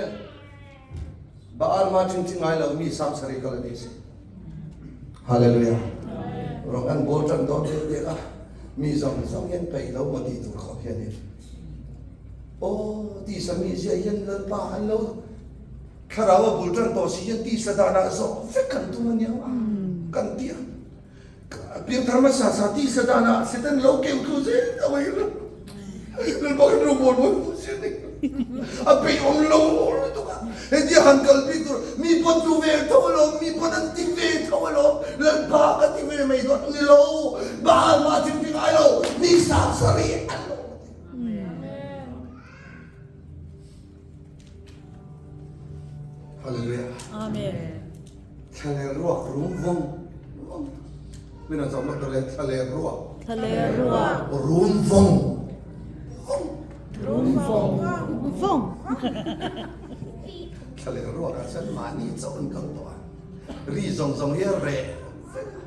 Baal ma thing thi ngai lo mi sang sari kal ani si. Hallelujah. Rong an bol tan don dek dek a mi zong zong hian pei lo ma ti tur khop hian in. O ti sa mi zia hian lal pa an lo thlarau a bul tan to si hian ti sa dana zo vek kan tum ania kan tia. Piangthar hmasa sa ti sa danah Satan lo keu thlu zel a wei lo. Lalpa kan ro bawl bawl tu si ni. A pei om lo lutuk a. Hetia han kal bik tur mi pawn tu ve tho alawm, mi pawn an ti ve tho alawm. Lalpa ka ti ve mai dawt ni lo. Baal mah thil ti ngai lo. Mi sang sarih an lo ti. Hallelujah. Amen. Thlaler ruak rum vong vong. Min an chawm lak le thlaler ruak. Thlaler ruak. Rum vong vong. Rum vong vong. Thlaler ruak ah chan mahni chauh an kal tawh a. Ri zawng zawng hi a reh vek a.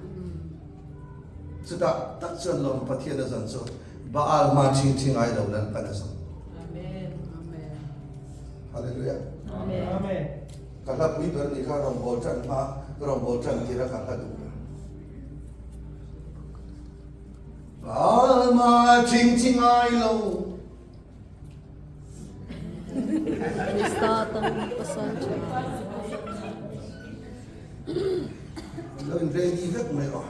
Chutah tak chuan lawm Pathian a zan chu Baal hma ṭhing ṭhi ngai lo Lalpan a zan. Amen. Amen. Hallelujah. Amen. Ka hla pui ber ni kha rawngbawl ṭan hma rawngbawl ṭan tira ka hla duh ber. Baal hma ṭhing ṭhi ngai lo. Krista tang pasal ṭha. Lo in ready vek mai rawh.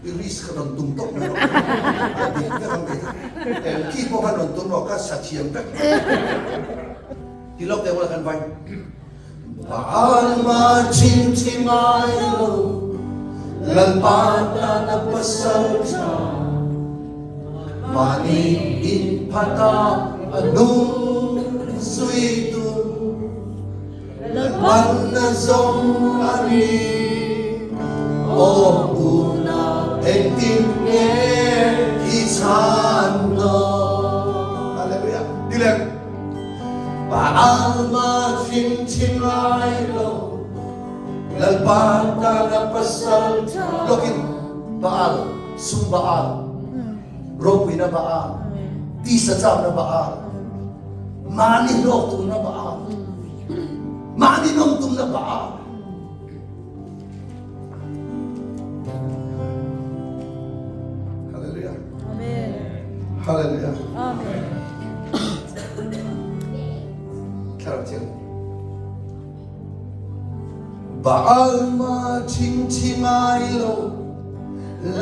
I risk ka rawn tum tawp mai rawh. A dik vek ang kei kha. Eng ki pawh khan rawn tum rawh ka sa thiam vek. Ti lawk teh ula kan vai. Baal ma chim chi ngai lo Lalpa tana pasal tha Mahni in phata a nung zui tu Lalpan a zawng a ni. Aw una engtin nge i chhan dawn? Hallelujah. Tilem. Baal ma thin thin ngai lo. Lalpa tana pasal lokin Baal sum Baal ropuina Baal tisa chakna Baal Mahni hlawk tumna Baal. Mahni nawm tumna Baal. Hallelujah. Amen. Hallelujah. Amen. Thlarau Thiang. Baal ma ching chi ngai lo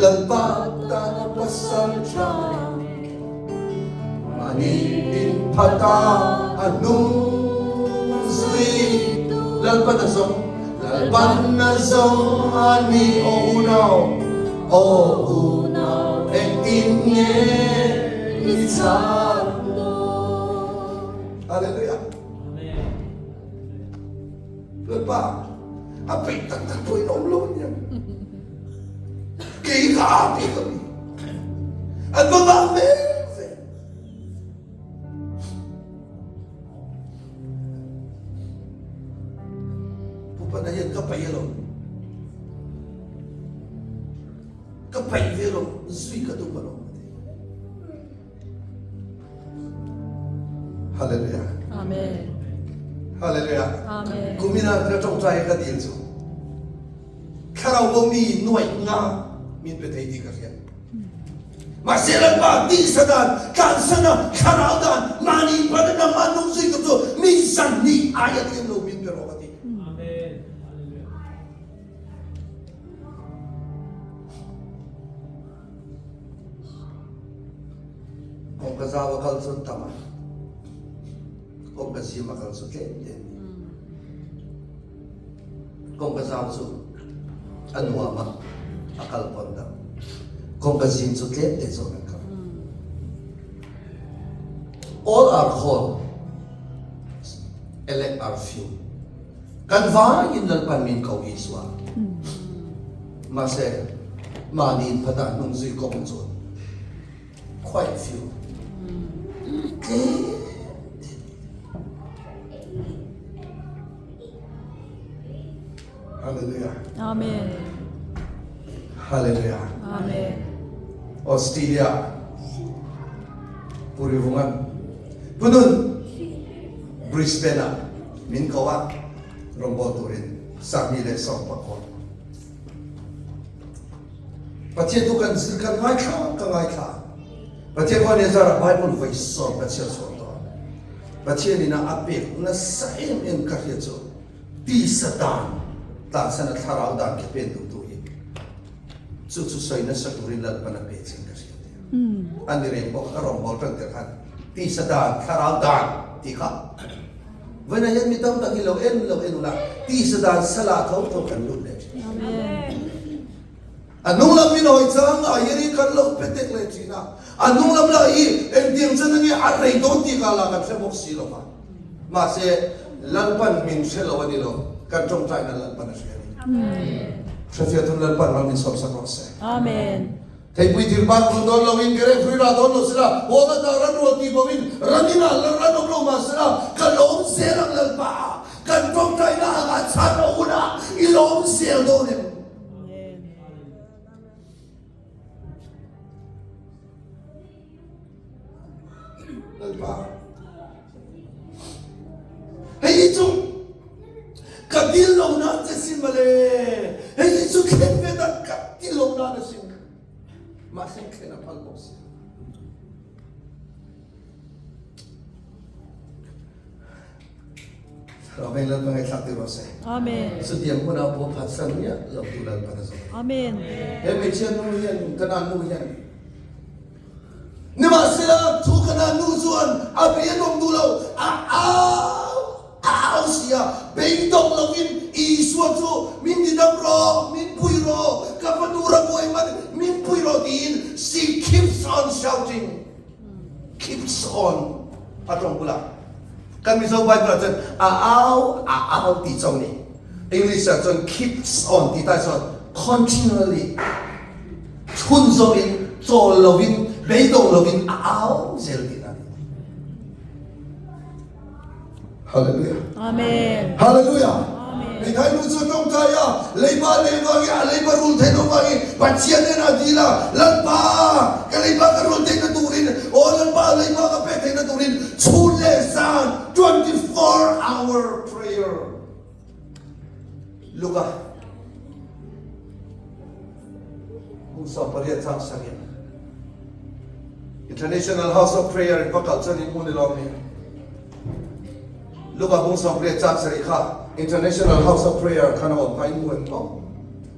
Lalpa tana pasal tha Mahni in phata a nung zui Lalpan a zawng Lalpan a zawng a ni aw unau aw unau engtin nge i chan Hallelujah Lalpa a peih tak tak pawhin awm lo ania kei ka a bik a mi an va vang ve ve Pupana hian ka paih alawm ka paih ve alawm zui ka tum a. Hallelujah. Amen. Hallelujah. Amen. Kumina ka tawngtai ka dil chu. Thlarau bo mi nuai nga min pe thei ti ka hria. Mahse Lalpa tisa dan, tlansana, thlarau dan, mahni panana ma nung zui tu chu mi zan ni aia thiam lo min pe rawh ka ti. Amen. Hallelujah. Kawngka zau a kal cun tam a, kawngka zim a kal cu tlem te an ni. Kawngka zau cu a nuam a, a kal pawn dang. Kawngka zim cu tlem te zawn an kal. All are called, elect are few. Kan vai in Lalpan min ko Isua. Mahse, mahni in phatah hnung zui kong cun quite few. Tlem Hallelujah. Amen. Hallelujah. Amen. Australia Purivungan Punun Brisbane ah min ko ah rawngbawl turin sakmi le sawm pakhat. Pathian tu kan zir kan ngaithla ka ngaithla. Pathian khuan ni zara Bible voi sawm ka chhiar sual tawn. Pathian in a pek nasa em em ka hria chu tisa dan tlansan a thlarau dan ke pen duh tu hi chu chu soi nasa turin Lalpan a pe chin ka hria te. An ni reng bawk a rawngbawl tan ter khan tisa dan thlarau dan ti kha Vana hian mi tam tak hi lo en lo en ula tisa dan sala tho tho kan lut leh thin. A nung lam min hawi chang a hian kan lo pe tek leh thin a. A nung lam lah hi engtiang chan ange a rei dawn tih ka la kan hre bawk si lo va. Mahse Lalpan min hre lo a ni lo, kan tawngtaina Lalpan a hre a ni. Hrefiah thun Lalpan ram min sawmsak rawh se. Amen. Theipui thil ban vul dawn lo in, kereng hrui rah dawn lo sela, huang ata ran rual ti bo in, ran in ah la ran awm lo mah sela, ka lawm zel ang Lalpa, kan tawngtaina ang ah chhan a hun ah i lawm zel dawn em? Lalpa, hei hi chu ka dil lo nan che sin male, hei hi chu thlen ve dan ka ti lo nan a sin. Mahse thlen a phal bawk si. Raveng Lalpa ngaihthlak ti rawh se. Amen. Chutiang hmunah pawh phatsan miah lo tu Lalpan a zawh. Amen. He hmeichhia nu hian Kanaan nu hian Nimahsela chu Kanaan nu chuan a bei an awm duh lo, a au a au si a, beidawng lovin Isua chu min tidam rawh, min pui rawh, ka fanu rabuai man min pui rawh tiin she keeps on shouting. Keeps on a tawng bulah kan Mizo Bible ah cun a au a au ti cang ni. English ah cun keeps on ti ta cun continually chhunzawm in chawl loin beidong loin a au zel ti na. Hallelujah. Amen. Hallelujah. Amen. Hmeithai nu cu tawngtai a leiba leiba i a leiba rul thei lo vang i Pathian nen a dil a Lalpa ka leiba ka rul theih na turin aw Lalpa leiba ka pek theih na turin chhun le zan 24 hour prayer Luka Musa pariat chang sangin International House of Prayer in pakal chan in mun ilong ni Luka bung sawm riat chang sarih kha International House of Prayer khan a awm kha in hmu em maw?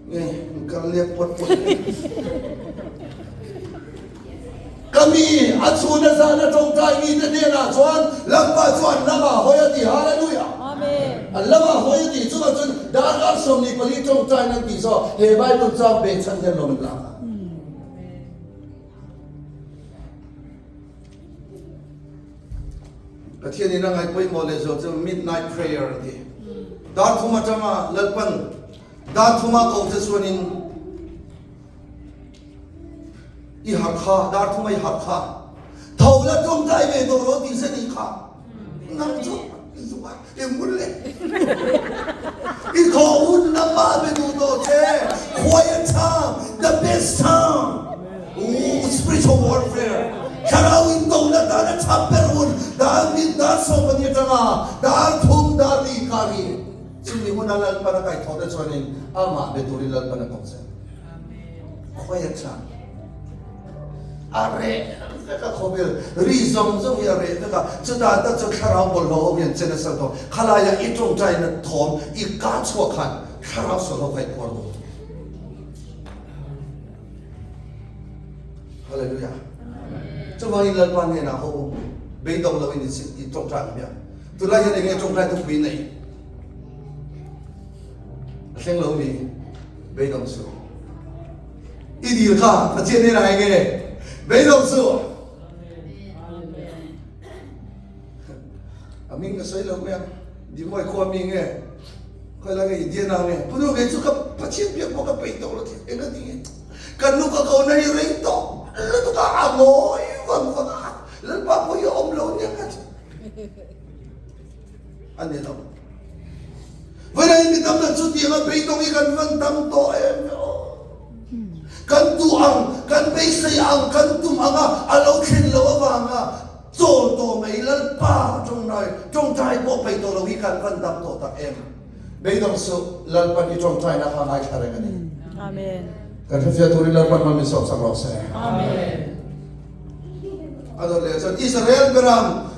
Nge in kal lek puat puat Ka mi a chhun a zan a tawngtai mi te hnenah chuan Lalpa chuan lama hawi a ti Hallelujah. Amen. An lama hawi a ti chungah chuan darkar 24 tawngtai nan ti so he Bible chang be chan hian lawm in lak a. Pathian in a ngai pawimawh leh zual chu midnight prayer a ti. Dar thum atanga Lalpan dar thuma ko che chuanin i harh kha dar thuma i harh kha tho la tawngtai ve tawh rawh ti se ni kha nang chu i mun le i tho hun na ma be du to che quiet time the best time. Ooh, spiritual warfare. Thlarau in dona tana tha ber hun dar ni dar 12 atanga dar thum dar li inkar hi chumi huna Lalpan a kaihthawh te chuanin amah be turin Lalpan a kawk zel. Khawi a tha? A reh vek a khawvel ri zawng zawng hi a reh vek a, chutah tak chuan thlarau bawlhhlawh ho hian chen a sal tawh. Khalaia i tawngtaina thawm i ka chhuak khan thlarau sual ho kha i phuar bawk. Hallelujah. Chuvangin Lalpa hnenah ho u, beidawng loin i i tawngtai ang hmiang. Tunlai hian enge tawngtai thupui nei? A thleng lo mi beidawng suh. I dil kha Pathian hnenah enge beidawng suh. A ming ka sawi lo mai ang. Dimawi khua mi nge? Khawi lai nge Indiana nge? Pu nu kei chu ka Pathian biak pawh ka peih tawh lo thei. Enga ti nge? Ka nu ka ko na hi rei tawh lutuk a, a ngawi vang vang a. Lalpa pawh hi a awm lo nia ka ti. A ni lo. Vawiin mi tam tak chu tianga beidawng hi kan van tam tawh em ve aw. Kan duh ang, kan beisei ang, kan tum ang a, a lo thlen loh avanga chawl tawh mai Lalpa tawngtai, tawngtai pawh peih tawh lo hi kan van tam tawh tak em. Beidawng suh, Lalpan i tawngtaina kha ngaithla reng a ni. Amen. Kan hrefiah turin Lalpan hman min sawp sak rawh se. Amen. A dawt leh chuan Israel beram,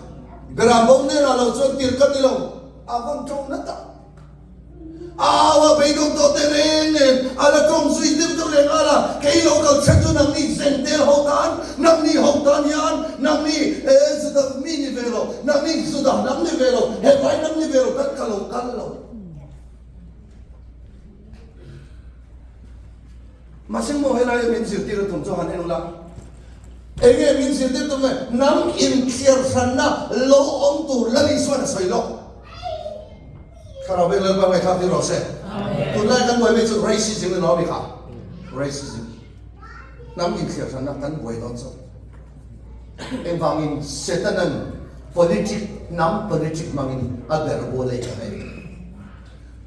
beram bo hnenah lo chuan tir ka ni lo. A van tawng na tak. Au a beidawng tawh te reng nen a la tawng zui deuh deuh leh nghal a, kei lo kal chhan chu nangni Zentel ho tan, nangni ho tan hian, nangni Juda mi ni ve lo, nangni Juda hnam ni ve lo, Hebrai hnam ni ve lo tan ka lo kal lo. Mahse maw helai min zirtir a tum chu han en ula, enge min zirtir tum nge? Hnam inthliar hranna lo awm tur Lal Isuan a sawi lawk. Thlarau bik Lalpa ngaihthlak tir rawh se. Tunlai kan buai mai chu racism emaw a ni kha. Racism. Hnam inthliar hranna kan buai dawn chu. Engvangin Setanan politic, hnam politic hmangin a ber bual ei ka ngei.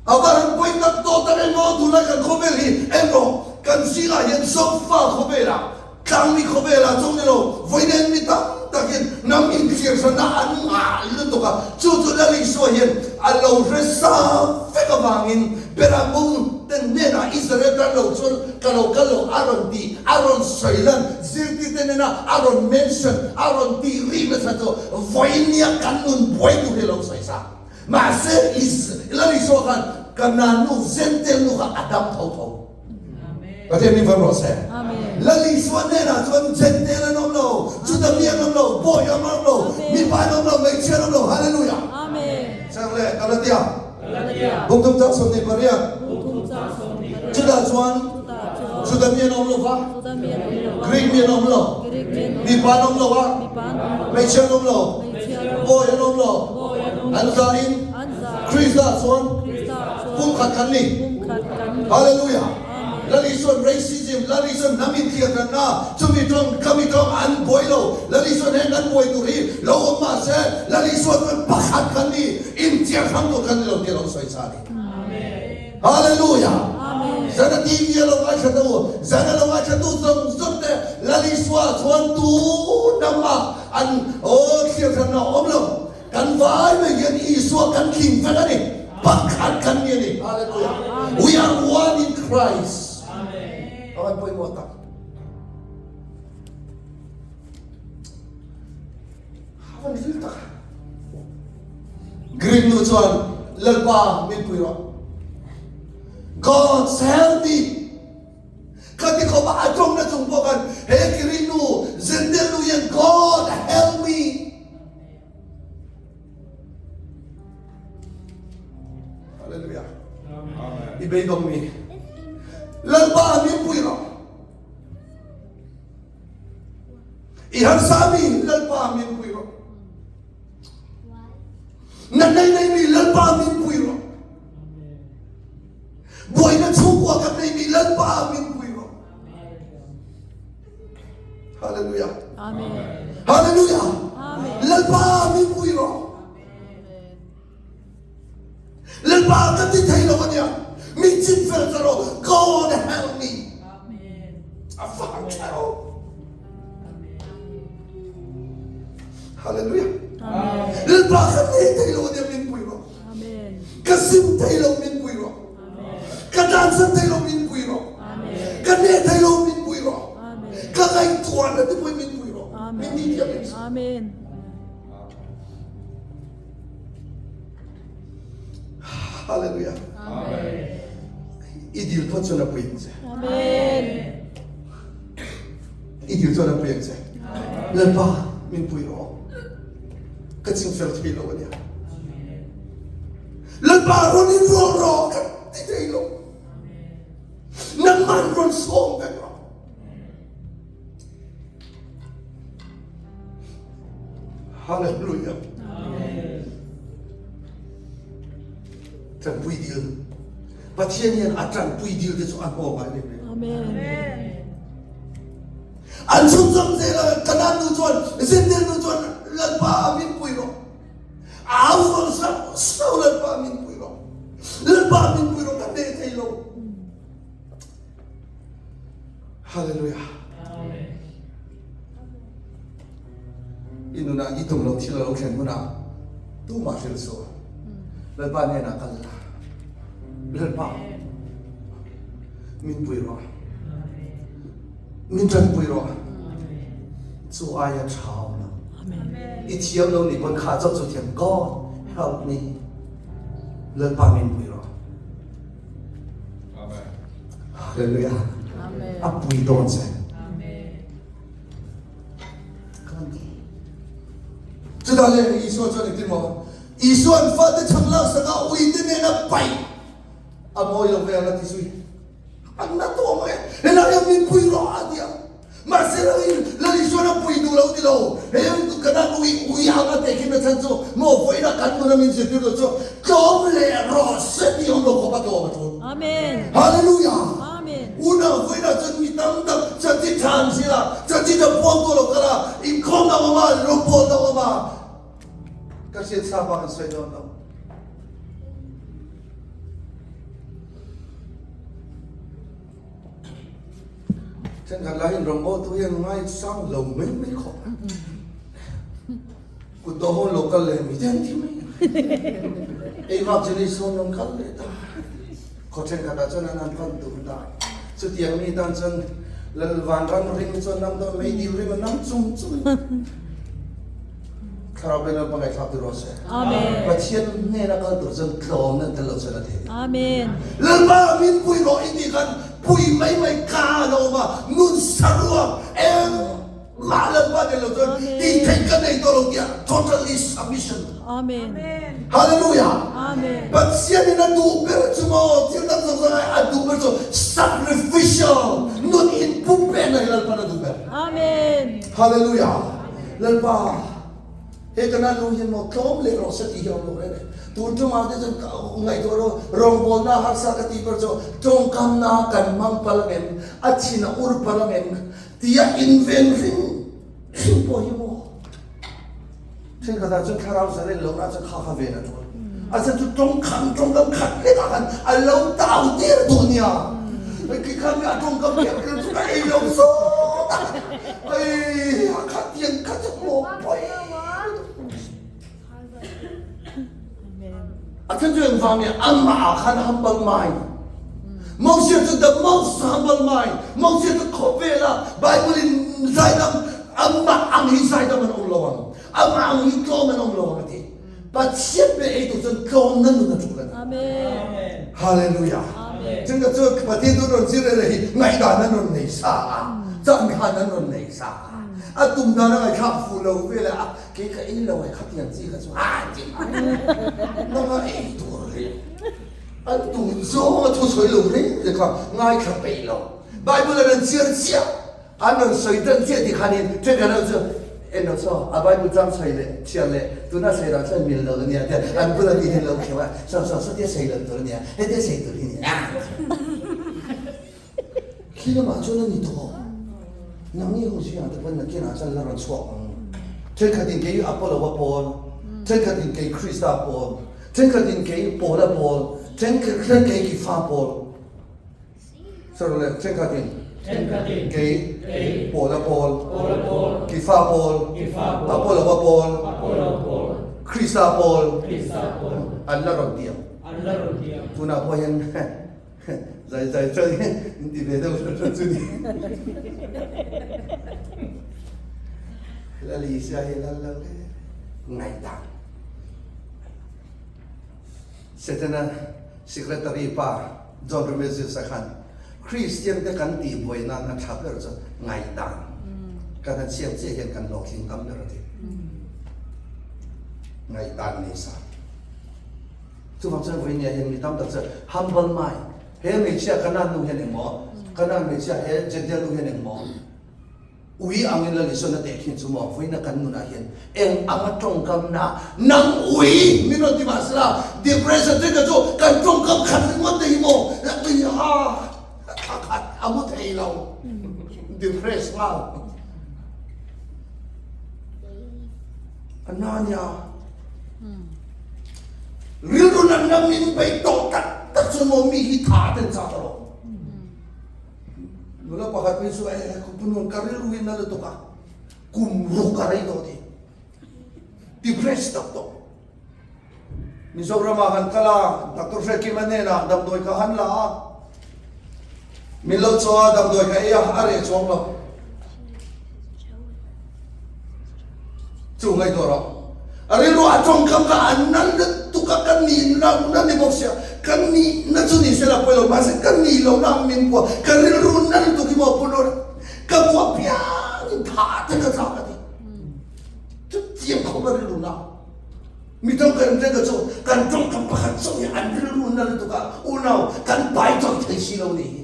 A va han pawi tak tawh tak emaw tunlai kan khawvel hi emaw kan zingah hian Zofa khawvelah, Tlangmi khawvelah chu ni lo, vawiin mi tam takin hnam inthlir hranna an ngah lutuk a, chu chu Lal Isua hian a lo hre sa vek avangin Beramung te hnenah Israel tan lo chuan ka lo kal lo a rawn ti, a rawn sawi lan, zirtirte hnena a rawn mention, a rawn tih rih nasa chu vawiin nia kan nun buai tur hi a lo sawi sa. Mahse, Lal Isua khan Kanaan nu Zentel nu kha a dam tho tho. Pathian min fam rawh se. Lal Isua hnenah chuan Zentel an awm lo, Juda mi an awm lo, bawi an awm lo, mipa an awm lo, hmeichhia an awm lo. Hallelujah. Chang leh Galatia. Buk thum chak 28. Chutah chuan Juda mi an awm lo va, Greek mi an awm lo, mipa an awm lo a, hmeichhia an awm lo, bawi an awm lo. An zain Krista chuan pumkhat kan ni. Hallelujah! Lal Isuan racism, Lal Isuan hnam inthiarhranna, chumi tawng, khami tawng an buai lo. Lal Isuan heng kan buai tur hi lo awm mah se, Lal Isua chuan pakhat kan ni, inthiarhrang tur kan ni lo tih a lo sawi sa a ni. Hallelujah! Zan a TV a lo ngaithla tu, zan a lo ngaithla tu zawng zawng te Lal Isua chuan tu hnamah an aw thliarhranna a awm lo. Kan vai mai hian Isua kan tling vek a ni. Pakhat kan ni a ni. Hallelujah! We are one in Christ. A van pawimawh tak. A van ril tak. Greek nu chuan Lalpa min pui rawh. God help me. Ka ti khawp a, a tawngna chung pawh khan he Greek nu Gentile nu hian God help me. Hallelujah. I beidawng mi. Lalpa min pui rawh. I harsa mi Lalpa min pui rawh. Na nei nei mi Lalpa min pui rawh. Buaina chhungkua kan nei mi Lalpa min pui rawh. Hallelujah. Amen. Hallelujah. Amen. Lalpa min pui rawh. Lalpa ka ti thei lo ania. Min chin fel ka rawh. God help me. Amen. A fang thero. Hallelujah. Lalpa ka nei thei lo ania min pui rawh. Ka sim thei lo min pui rawh. Ka tlansan thei lo min pui rawh. Ka ne thei lo min pui rawh. Ka ngaihtuahna te pawhin min pui rawh. Min ti thiam em si. Amen. Hallelujah. Amen. I dil phawt chuan a pui ang che. Amen. I dil chuan a pui ang che. Lalpa min pui rawh. Ka ching fel thei lo ania. Lalpa rawn in rawl rawh ka ti thei lo. Nangman rawn sawm vek rawh. Hallelujah. Tanpui dil. Pathian hian a tanpui dil te chu a hnaw ngai lem lem. Amen. An chhunzawm zel a, Kanan nu chuan, Zentel nu chuan Lalpa min pui rawh. Au rawn sauh sauh Lalpa min pui rawh. Lalpa min pui rawh ka hneh thei lo. Hallelujah. I nunah i tum lo thil a lo thlen hunah tumah hrilh suh. Lalpa hnenah kal la. Lalpa, min pui rawh. Min ṭanpui rawh. Chu aia ṭha awm lo. I thiam lo nih pawn kha chauh chu thiam. God help me. Lalpa min pui rawh. Hallelujah. A pui dawn che. Chutah le Isua chuan engtin maw? Isua'n fate chhang laksak a uite nena paih a mawi lo ve ang a ti zui. An na tawh mai. Helai hian min pui rawh a ti a. Mahse Lal Isua'n a pui duh lo ti lo. Hei kan an ui ui ang a teh khin na chhan chu maw vawiina kan nuna min zirtir lo chu tlawm leh rawh se tih awm lo khawp a tlawm a tul. Amen. Hallelujah. Amen. Unau vawiina chuan mi tam tak chanchin tha an zir a, chanchin tha puang tu a lo kal a, inkhawm na awm a, rawngbawl na awm a. Ka hriat sa bak an sawi dawn lo. Thenkhat lahin rawngbawl tu hian ngaisang lo mai mai khawp a. Kut dawh hawn lo kal leh mi te an ti mai. Ei vak chu ni sawn rawn kal leh ta. Khaw thenkhatah chuan an han pan duh ta. Chutiang mi tan chuan Lal Vanram ring chuan nam dawn mai dil rim a nam chung chung. Thlarau pen Lalpa ngaihthlak ti rawh se. Amen. Pathian hnena kal tur chuan tlawmna tel lo chuan a thei. Amen. Lalpa min pui rawh i tih khan pui mai mai ka a lo awm a, nun saruak engmah Lalpa tel lo chuan tih theih ka nei tawh lo tih a totally submission. Amen. Hallelujah. Amen. Pathian in a duh ber chu maw thil dang zawng zawng ai a duh ber chu sacrificial nun in pumpen a hi Lalpan a duh ber. Amen. Hallelujah. Lalpa, he ka na nu hian maw tlawm leh rawh se tih hi a awm lo reng e. Tun tumah te chuan ka ngaihtuah rawh, rawngbawlna harsa ka tih ber chu tawngkamna kan hmang palh ang em, a thin a ur palh ang em tia inven hrim hrim pawh hi maw thenkhatah chuan thlarau zalen lohna chuan kha kha ven a tul. A chhan chu tawngkham tawngkam khat lekah khan a lo tau tir duh nia. Khi khan a tawngkam kher kher chu ka ei lo zawt a. Ei a khat hian kha chu maw pawi A chhan chu engvang nge amah ah khan humble mind. Moses chu the most humble mind. Moses chu khawvela Bible in zaidam amah ang hi zaidam an awm lo ang. Amah ang hi tlawm an awm lo ang a ti. Pathian pe ei tu chuan tlawmna nun a tul a ni. Amen. Hallelujah. Amen. Chung ka chu Pathian tu rawn zir reh hi ngaihdan an rawn nei sa a, chan khan an rawn nei sa a. A tum dan a ngaihthlak fuh lo vel a, kei ka ei lo ai khatiang chi kha chu a ti. Nanga ei tur hi an tum zawng a thu sawi lo reng reng kha ngaithla peih lo. Bible an an chhiar chiah. An rawn sawi tan chiah tih khanin thenkhat ho chu en lo saw a Bible chang sawi leh chhiar leh tuna sawi dan chuan mil lo ania tia an bula mi hian lo kheuh a, saw saw sawtia sawi lo tur ania, hetia sawi tur hi nia. Khi lamah chuan a ni tawh. Nangni ho zingah te pawn nakinah chuan la rawn chhuak ang. Thenkhatin kei Apollo-a pawl, thenkhatin kei Krista pawl, thenkhatin kei Paula pawl, thenkhat kei Kifa pawl. Sir le, thenkhatin kei Paula pawl, ki Mifa pawl, Apollo-a pawl, Krista pawl an la rawn ti ang. Tunah pawh hian zai zai chuan in ti ve deuh hran hran chu ni. Lali sia hi lal lo le ngaihdan. Setana Secretary pa John Remezis-a khan Kristian te kan tih buai nan a tha ber chu ngaihdan kan han siam chiah hian kan hlawhtling tam ber a ti. Ngaihdan nei sa. Chuvang chuan vawinia hian mi tam tak chuan humble mind he hmeichhia Kanan nu hian engmaw Kanan hmeichhia he Jentail nu hian engmaw Ui angin Lal Isuan a tehkhin chu maw vawiina kan nunah hian eng anga tawngkam na nang ui min rawn ti mah sela depression te kha chu kan tawngkam khat ringawt te hi maw ui ha thla khat a mu thei lo depress nghal a na nia rilru natna min bei tawh tak tak chu maw mi hi tha ten chak rawh. Nula pakhat phei chu eh kum ka rilru hi na lutuk a, kum ruk a rei tawh ti. Depressed tak tawh. Mizoram ah han kal a, Doctor Hrekima hnenah damdawi ka han la a, min lo chaw a, damdawi ka ei a, a reh chuang lo. Chu ngaihtuah rawh. A rilru a tawngkam kha a na lutuk a, ka nihna na ni bawk sia, ka nihna chu ni sela pawi lo, mahse ka nih lohna ang min pua, ka rilru na lutuk hi maw Pu Lawr, ka hmuh apiangin tha te ka chak a ti. Chutiang khawp a rilru na. Mi tam kan rinna chu kan tawngkam pakhat chauh hi an rilru na lutuk a, unau kan pai chawih thei si lo ni hi.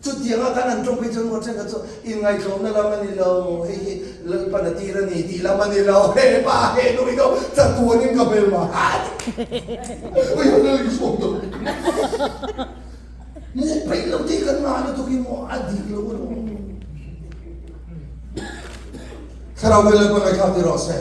Chutianga kan han tawng phei chuan maw thenkhat chu inngaihtlawmna lam a ni lo, hei hi Lalpan a tir a ni tih lam a ni lo, he pa he nu hi chu chatuanin ka bel mah a ti. Ui a lal inchhuak deuh. Hmuh peih lo tih kan ngah lutukin maw a dik lo a lawm. Thlarau mai Lalpa ngaihthlak ti rawh se.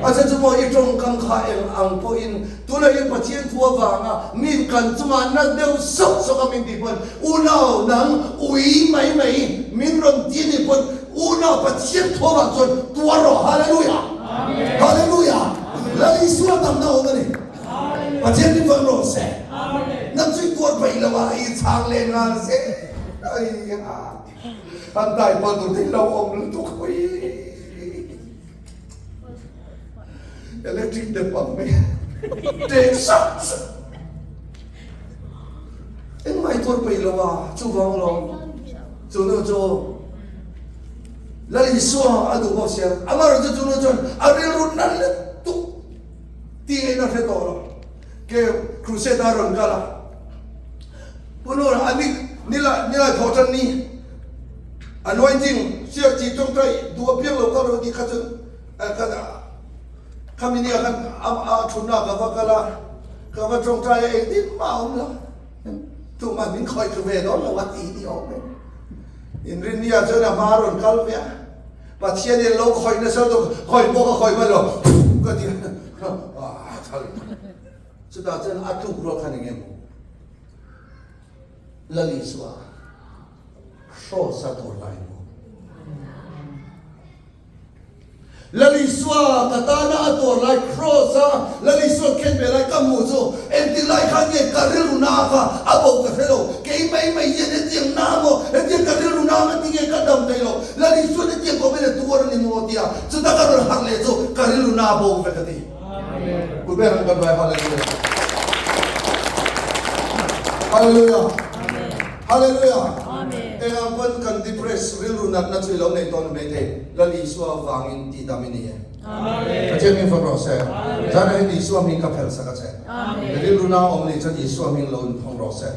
A chhan chu maw i tawngkam kha eng ang pawhin tunah hian Pathian thu avanga mi kan chungah na deuh sawk sawk a min tih pawn unau nang ui mai mai min rawn ti anih pawn unau Pathian thu avang chuan tuar rawh Hallelujah Hallelujah Lal Isua damna awm a ni Pathian min vang rawh se nang chu i tuar peih lo a i chhang leh nghal se ai a. An dai pawh tur thil lo awm lutuk hui. Electric te pang mai ṭek sap sap. Engmah i tuar peih lo a, chuvang lo chu nu chu Lal Isua a duh bawk sia. Amaherawhchu chu nu chuan a rilru na lutuk tih ngaihna hre tawh lo. Ke crusade a rawn kal a. Pu Nur, a ni nila nilai thawh tan ni anointing siak chi tawngtai duh apiang lo kal rawh tih kha chuan ka khami nia khan a thutna ka va kal a, ka va tawngtai a engtin mah a awm lo, tumah min khawih thlu ve dawn lo a ti ni awm e. Inrinnia chuan a hma a rawn kal ve a, Pathianin lo khawih nasa lutuk, khawih pawh ka khawih hman lo, ka ti a, thal. Chutah chuan a tluk rual khan eng emaw Lal Isua hrawsa tur lai maw? Lal Isua ka tana a tuar lai cross a Lal Isua khen ve lai ka hmuh chu engtin lai khan nge ka rilru na kha a bo ka hre lo kei mai mai hian hetiang na maw hetiang ka rilru na nga tinge ka dam thei lo Lal Isua hetiang kawmin a tuar a ni maw tia chutah ka rawn harh leh chu ka rilru na a bo vek a ti. Kut ber an kan vai Hallelujah. Hallelujah. Hallelujah. Eng ang pawn kan depress rilru natna chu i lo nei tawn mai thei. Lal Isua vangin tih dam i ni e. Pathian hming fak rawh se. Zan ah hian Isua hming ka phelh sak a che. Rilru na awm anih chuan Isua hming lo inphawng rawh se.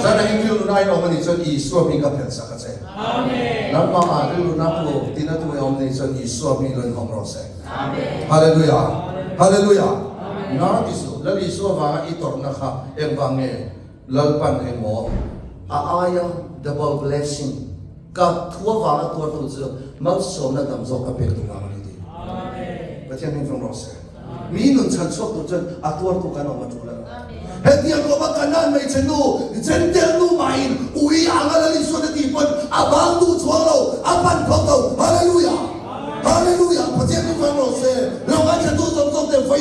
Zan ah hian rilru na in awm anih chuan Isua hming ka phelh sak a che. Nangmah ah rilru na tu tina tu i awm anih chuan Isua hming lo inhawng rawh se. Hallelujah! Hallelujah! Na ti suh, Lal Isua vanga i tawrhna kha engvang nge Lalpan emaw a aia double blessing ka thu avanga tuartu chu malsawmna tam zawk ka pek duh vang a ni tih Pathian hming fang rawh se. Mi nun chhan chhuak tur chuan a tuartu kan awm a tul a. Hetiang kawpa Kanaan hmeichhe nu, Jentail nu mahin ui anga Lal Isua te tih pawn a bang duh chuang lo, a pan phawt lo. Hallelujah!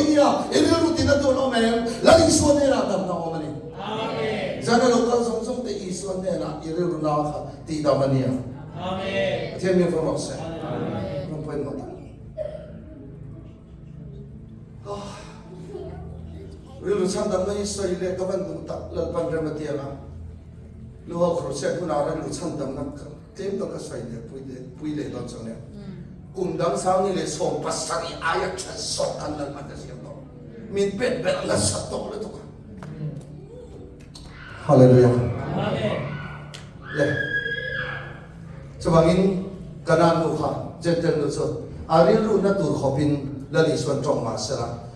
Vawinia i rilru tina tu an awm em? Lal Isua hnenah damna awm a ni. Zana lo kal zawng zawng te Isua hnenah i rilru na kha tihdam a nia. Pathian min fawm rawh se. Rawn pawimawh tak. Rilru chhandamna hi sawi leh ka van duh tak Lalpan rem a tiang a. Luhau Crusade hunah rilru chhandamna tlem tawk ka sawi leh pui leh dawn chuang nia. Kum dang sangni leh 70 aia tha zawk kan Lalpan ka siam tawh. Min pet ber nasa tawh lutuk a. Hallelujah. Le. Chuvangin Kanaan nu kha Jentail nu chu a rilruhna tur khawpin Lal Isuan tawng mah sela,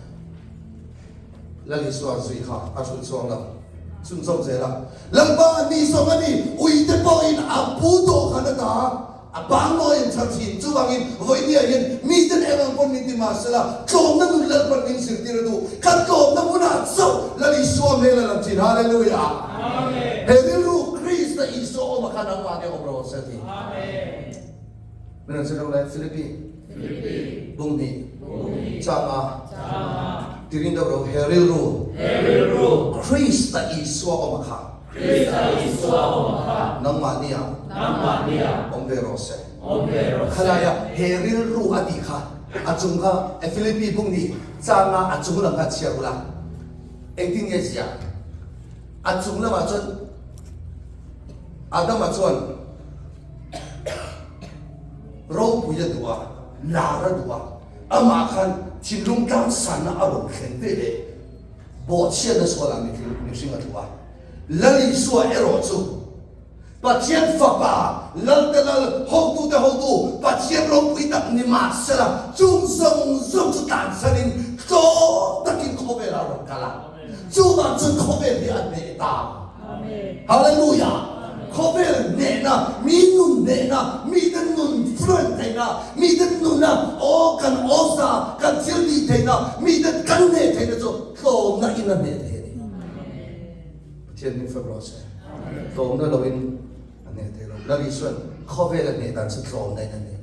Lal Isua zui kha a hrulh chuang lo. Chhunzawm zel a, Lalpa ni zawng a ni, uite pawhin a pu tawh khan a ta a, a bang nawi an chhar thin. Chuvangin vawinia hian miten eng ang pawn min ti mah sela, tlawmna nun Lalpan min zirtir a duh. Kan tlawmna hmunah chauh Lal Isua hmel a lang thin. Hallelujah! He rilru Krista Isua awm a kha nangmah nia awm rawh se ti. Min rawn chhelo le Philippi bung hnih changa tirin deuh ro he rilru Krista Isua awm a kha nangmah nia awm ve rawh se. Khalaia he rilru a tih kha a chung kha Philippi bung hnih changa a chung lam kha chhiar ula engtin nge ziah? A chung lamah chuan Adama chuan ropui a duh a, lar a duh a, amah khan thinlung tlangsanna a rawn thlen ve leh bawhchhiatna sualah mihring a tlu a. Lal Isua erawh chu Pathian Fapa, Lalte Lal, Hotute Hotu, Pathian ropui tak ni mahsela chung zawng zawng chu tlansanin tlawm takin khawvelah a rawn kal a. Chuvang chuan khawvel hi a hneh ta. Hallelujah! Khawvel hnehna, mi nun hnehna, mite nun fluent theihna, mite nuna aw kan awsa, kan thil tih theihna, mite kan hneh theihna chu tlawmna in a hneh thei a ni. Pathian hming fak rawh se. Tlawmna loin a hneh thei lo. Lal Isuan khawvel a hneh dan chu tlawmna in a hneh.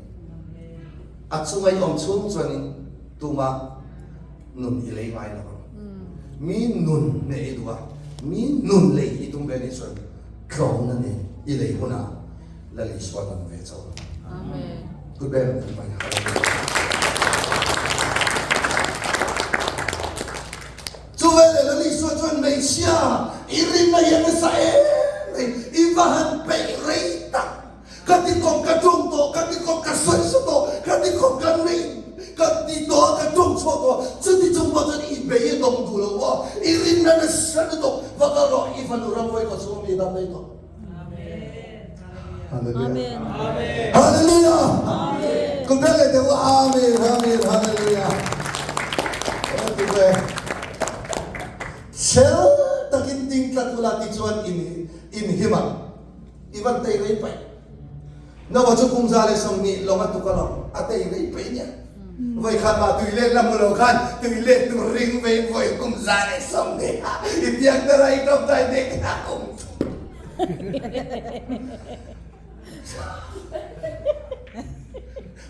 A chunga i awm chhung chuanin tumah nun i lei ngai lo ang. Mi nun hneh i duh a, mi nun lei i tum ve nih chuan tlawmna nen i lei hunah Lal Isua lang ve chauh ang. Amen. Good bem kan mai. Chu veleh Lal Isua chuan hmeichhia i rinna hi a nasa em mai, i va han peih rei tak. Ka ti kawp ka ṭawng tawh, ka ti kawp ka sawi sa tawh, ka ti kawp ka nei, ka ti tawh a, ka ṭawng chhuak tawh. Chuti chung pawh chuan i bei a dawng duh lo maw? I rinna nasa lutuk, va kal rawh, i fanu ramhuai kawt chhunga mi dam daih tawh. Hallelujah. Hallelujah. Kum ber leh deuh Amen, Amen, Hallelujah. Chel takin ding tlat ula ti chuan in in him ang. I van tei rei paih. Noah chu kum 120 lawng a tuk alawm, a tei rei paih nia. Voi khat mah tui let la hmu lo khan tui let tur ring vei voi kum 120 ah i piang ta rai tawp dai dek a kum thum.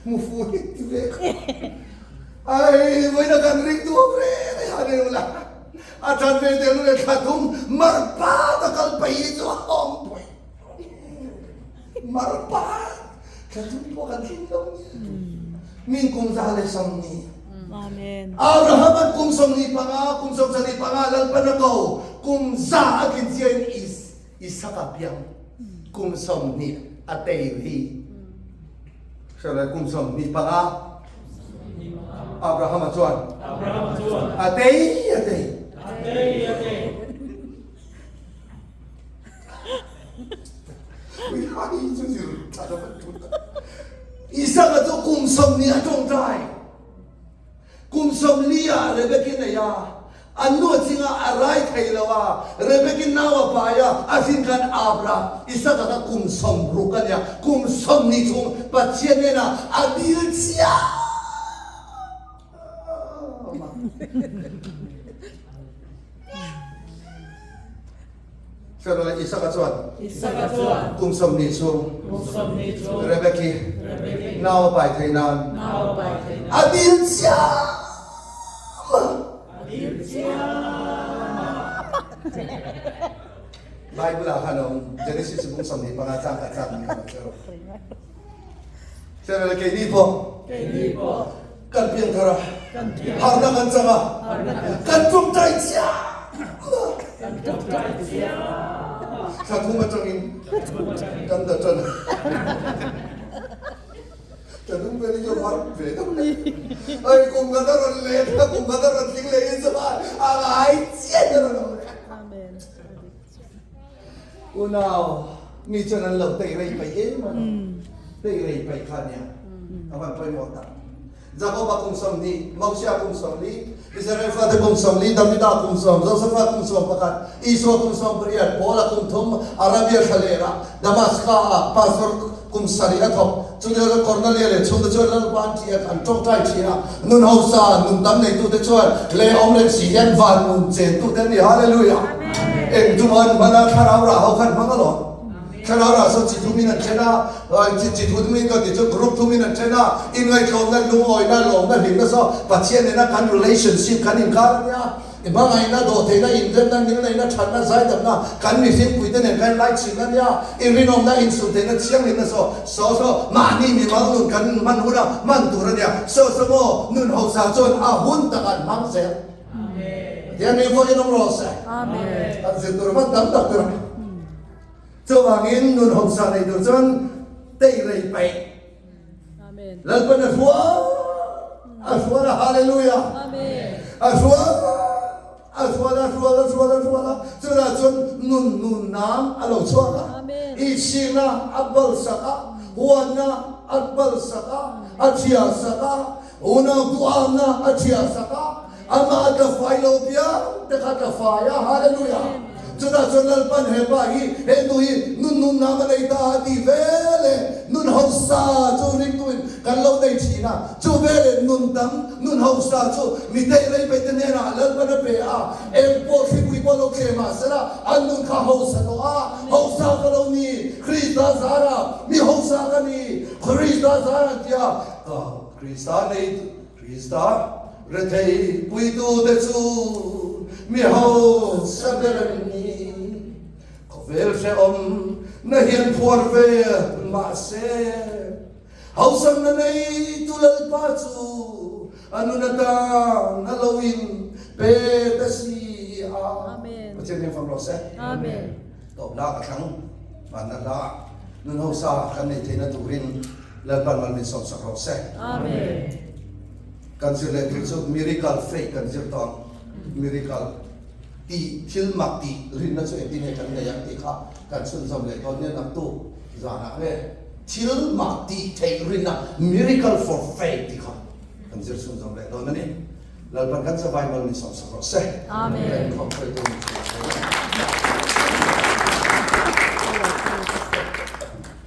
Mu fu hi ti ve kha. Ai voi na kan ring tu re re ha ne ula. A chan ve te lu le thla thum marpa ta kal pai hi chu a awm pui. Marpa thla thum pawh kan tling lo nia. Min kum 120. Amen. Abraham an kum 25, kum 75 Lalpan a ko kum za a tlin cia in is Isak a piang kum 20 a tei ri. Kum 25 Abraham a chuan a tei a tei. Isaka chu kum 20 a tawngtai. Kum 40 ah Rebeki nei a, an nu a ching a, a rai thei lo a. Rebeki nau a pai a, a hrin khan Abra, Isaka kha kum 60 a nia, kum 20 chhung Pathian hnenah a dil chiah. Hriatna Isaka chuan kum 20 chhung Rebeki nau a pai theih nan a dil chiam a. Bible ah khan a um Genesis bung 25 cang ka cang mi kha chero. Chero le keini pawh kan piangthar a harnak kan cang a kan ṭawngṭai cia thla thum aṭangin kan da ṭan ka nung ve ni har ve ai kum ka da ron le kum ka da ron tling le in zama a ngai cia na ron Amen. Unau mi chuan an lo tei rei pai em tei rei pai kha nia avan pawimawh tak Jakoba kum 20, Moses kum 40, Israel fate kum 40, Davida kum 10, Josepha kum 11, Isua kum 18, Paula kum 3, Arabia thlalera Damaska ah pastor kum 7 a thawk. Chu lio Cornelia le chhungte chuan Lalpa an ṭih a, an ṭawngṭai ṭhin a. Nun hausa, nun tam neitute chuan lei awm leh si hian van nun chentute an ni. Hallelujah! Eng tum an hman a, thlarau rah ho khan hmang alawm. Thlarau rah saw chi thumin an then a, chi thumin ka ti chu group thumin an then a, inngaihtlawmna, lungawina, lawmna, hlimna saw Pathian nena kan relationship kan inkar a nia. Hmangaihna, dawhtheihna, inremna, ngilneihna, thatna, zaidamna, kan mihringpuite nen kan inlaichhin a nia. Inrinawmna, insumtheihna, thianghlimna saw saw saw mahni mimal nun kan hman hun a, hman tur a nia. Saw saw maw nun hausa chuan a hun takah an hmang zel. Pathian mi vawiin awm rawh se. An zir tur hman tam tak tur a ni. Chuvangin nun hausa nei tur chuan tei rei peih. Lalpan a hrual a hrual a hallelujah. A hrual a hrual a hrual a hrual a hrual a chutah chuan nun nun nam a lo chhuak a. Ihsihna a bal sak a, huanna a bal sak a, a thiah sak a, unau duhamna a thiah sak a. Amah a tla fai lo piang te kha tla fai a, Hallelujah! Chutah chuan Lalpan he pa hi, he nu hi nun nun nam a nei ta a ti veleh nun hausa chu ringtuin kan lo nei thin a, chu veleh nun tam, nun hausa chu mi theih rei peih te hnenah Lalpan a pe a, eng pawh thlipui pawh lo tle mah sela an nun kha hausa tawh a, hausa ka lo ni, Krista zara mi hausa ka ni, Krista zara tia Krista nei Krista rethei puitute chu mi hausa ber an ni. Khawvel hrehawm na hian phuar ve mahse, hausamna neitu Lalpa chu a nun atan a lo in pe ta si a. Pathian hian fam rawh se. Tawp la ka thlang vanna hla nun hausa kan nei theihna turin Lalpan mal min sawmsak rawh se. Amen. Kan zir leh tur chu miracle faith kan zir tawh ang. Miracle tih thil mak tih rinna chu engtin nge kan nei ang tih kha kan chhunzawm leh dawn nia naktu zanah nge thil mak tih theih rinna miracle for faith tih kha kan zir chhunzawm leh dawn a ni. Lalpan kan zavai mal min sawmsak rawh se. Amen. Kan inkhawm hruaitu.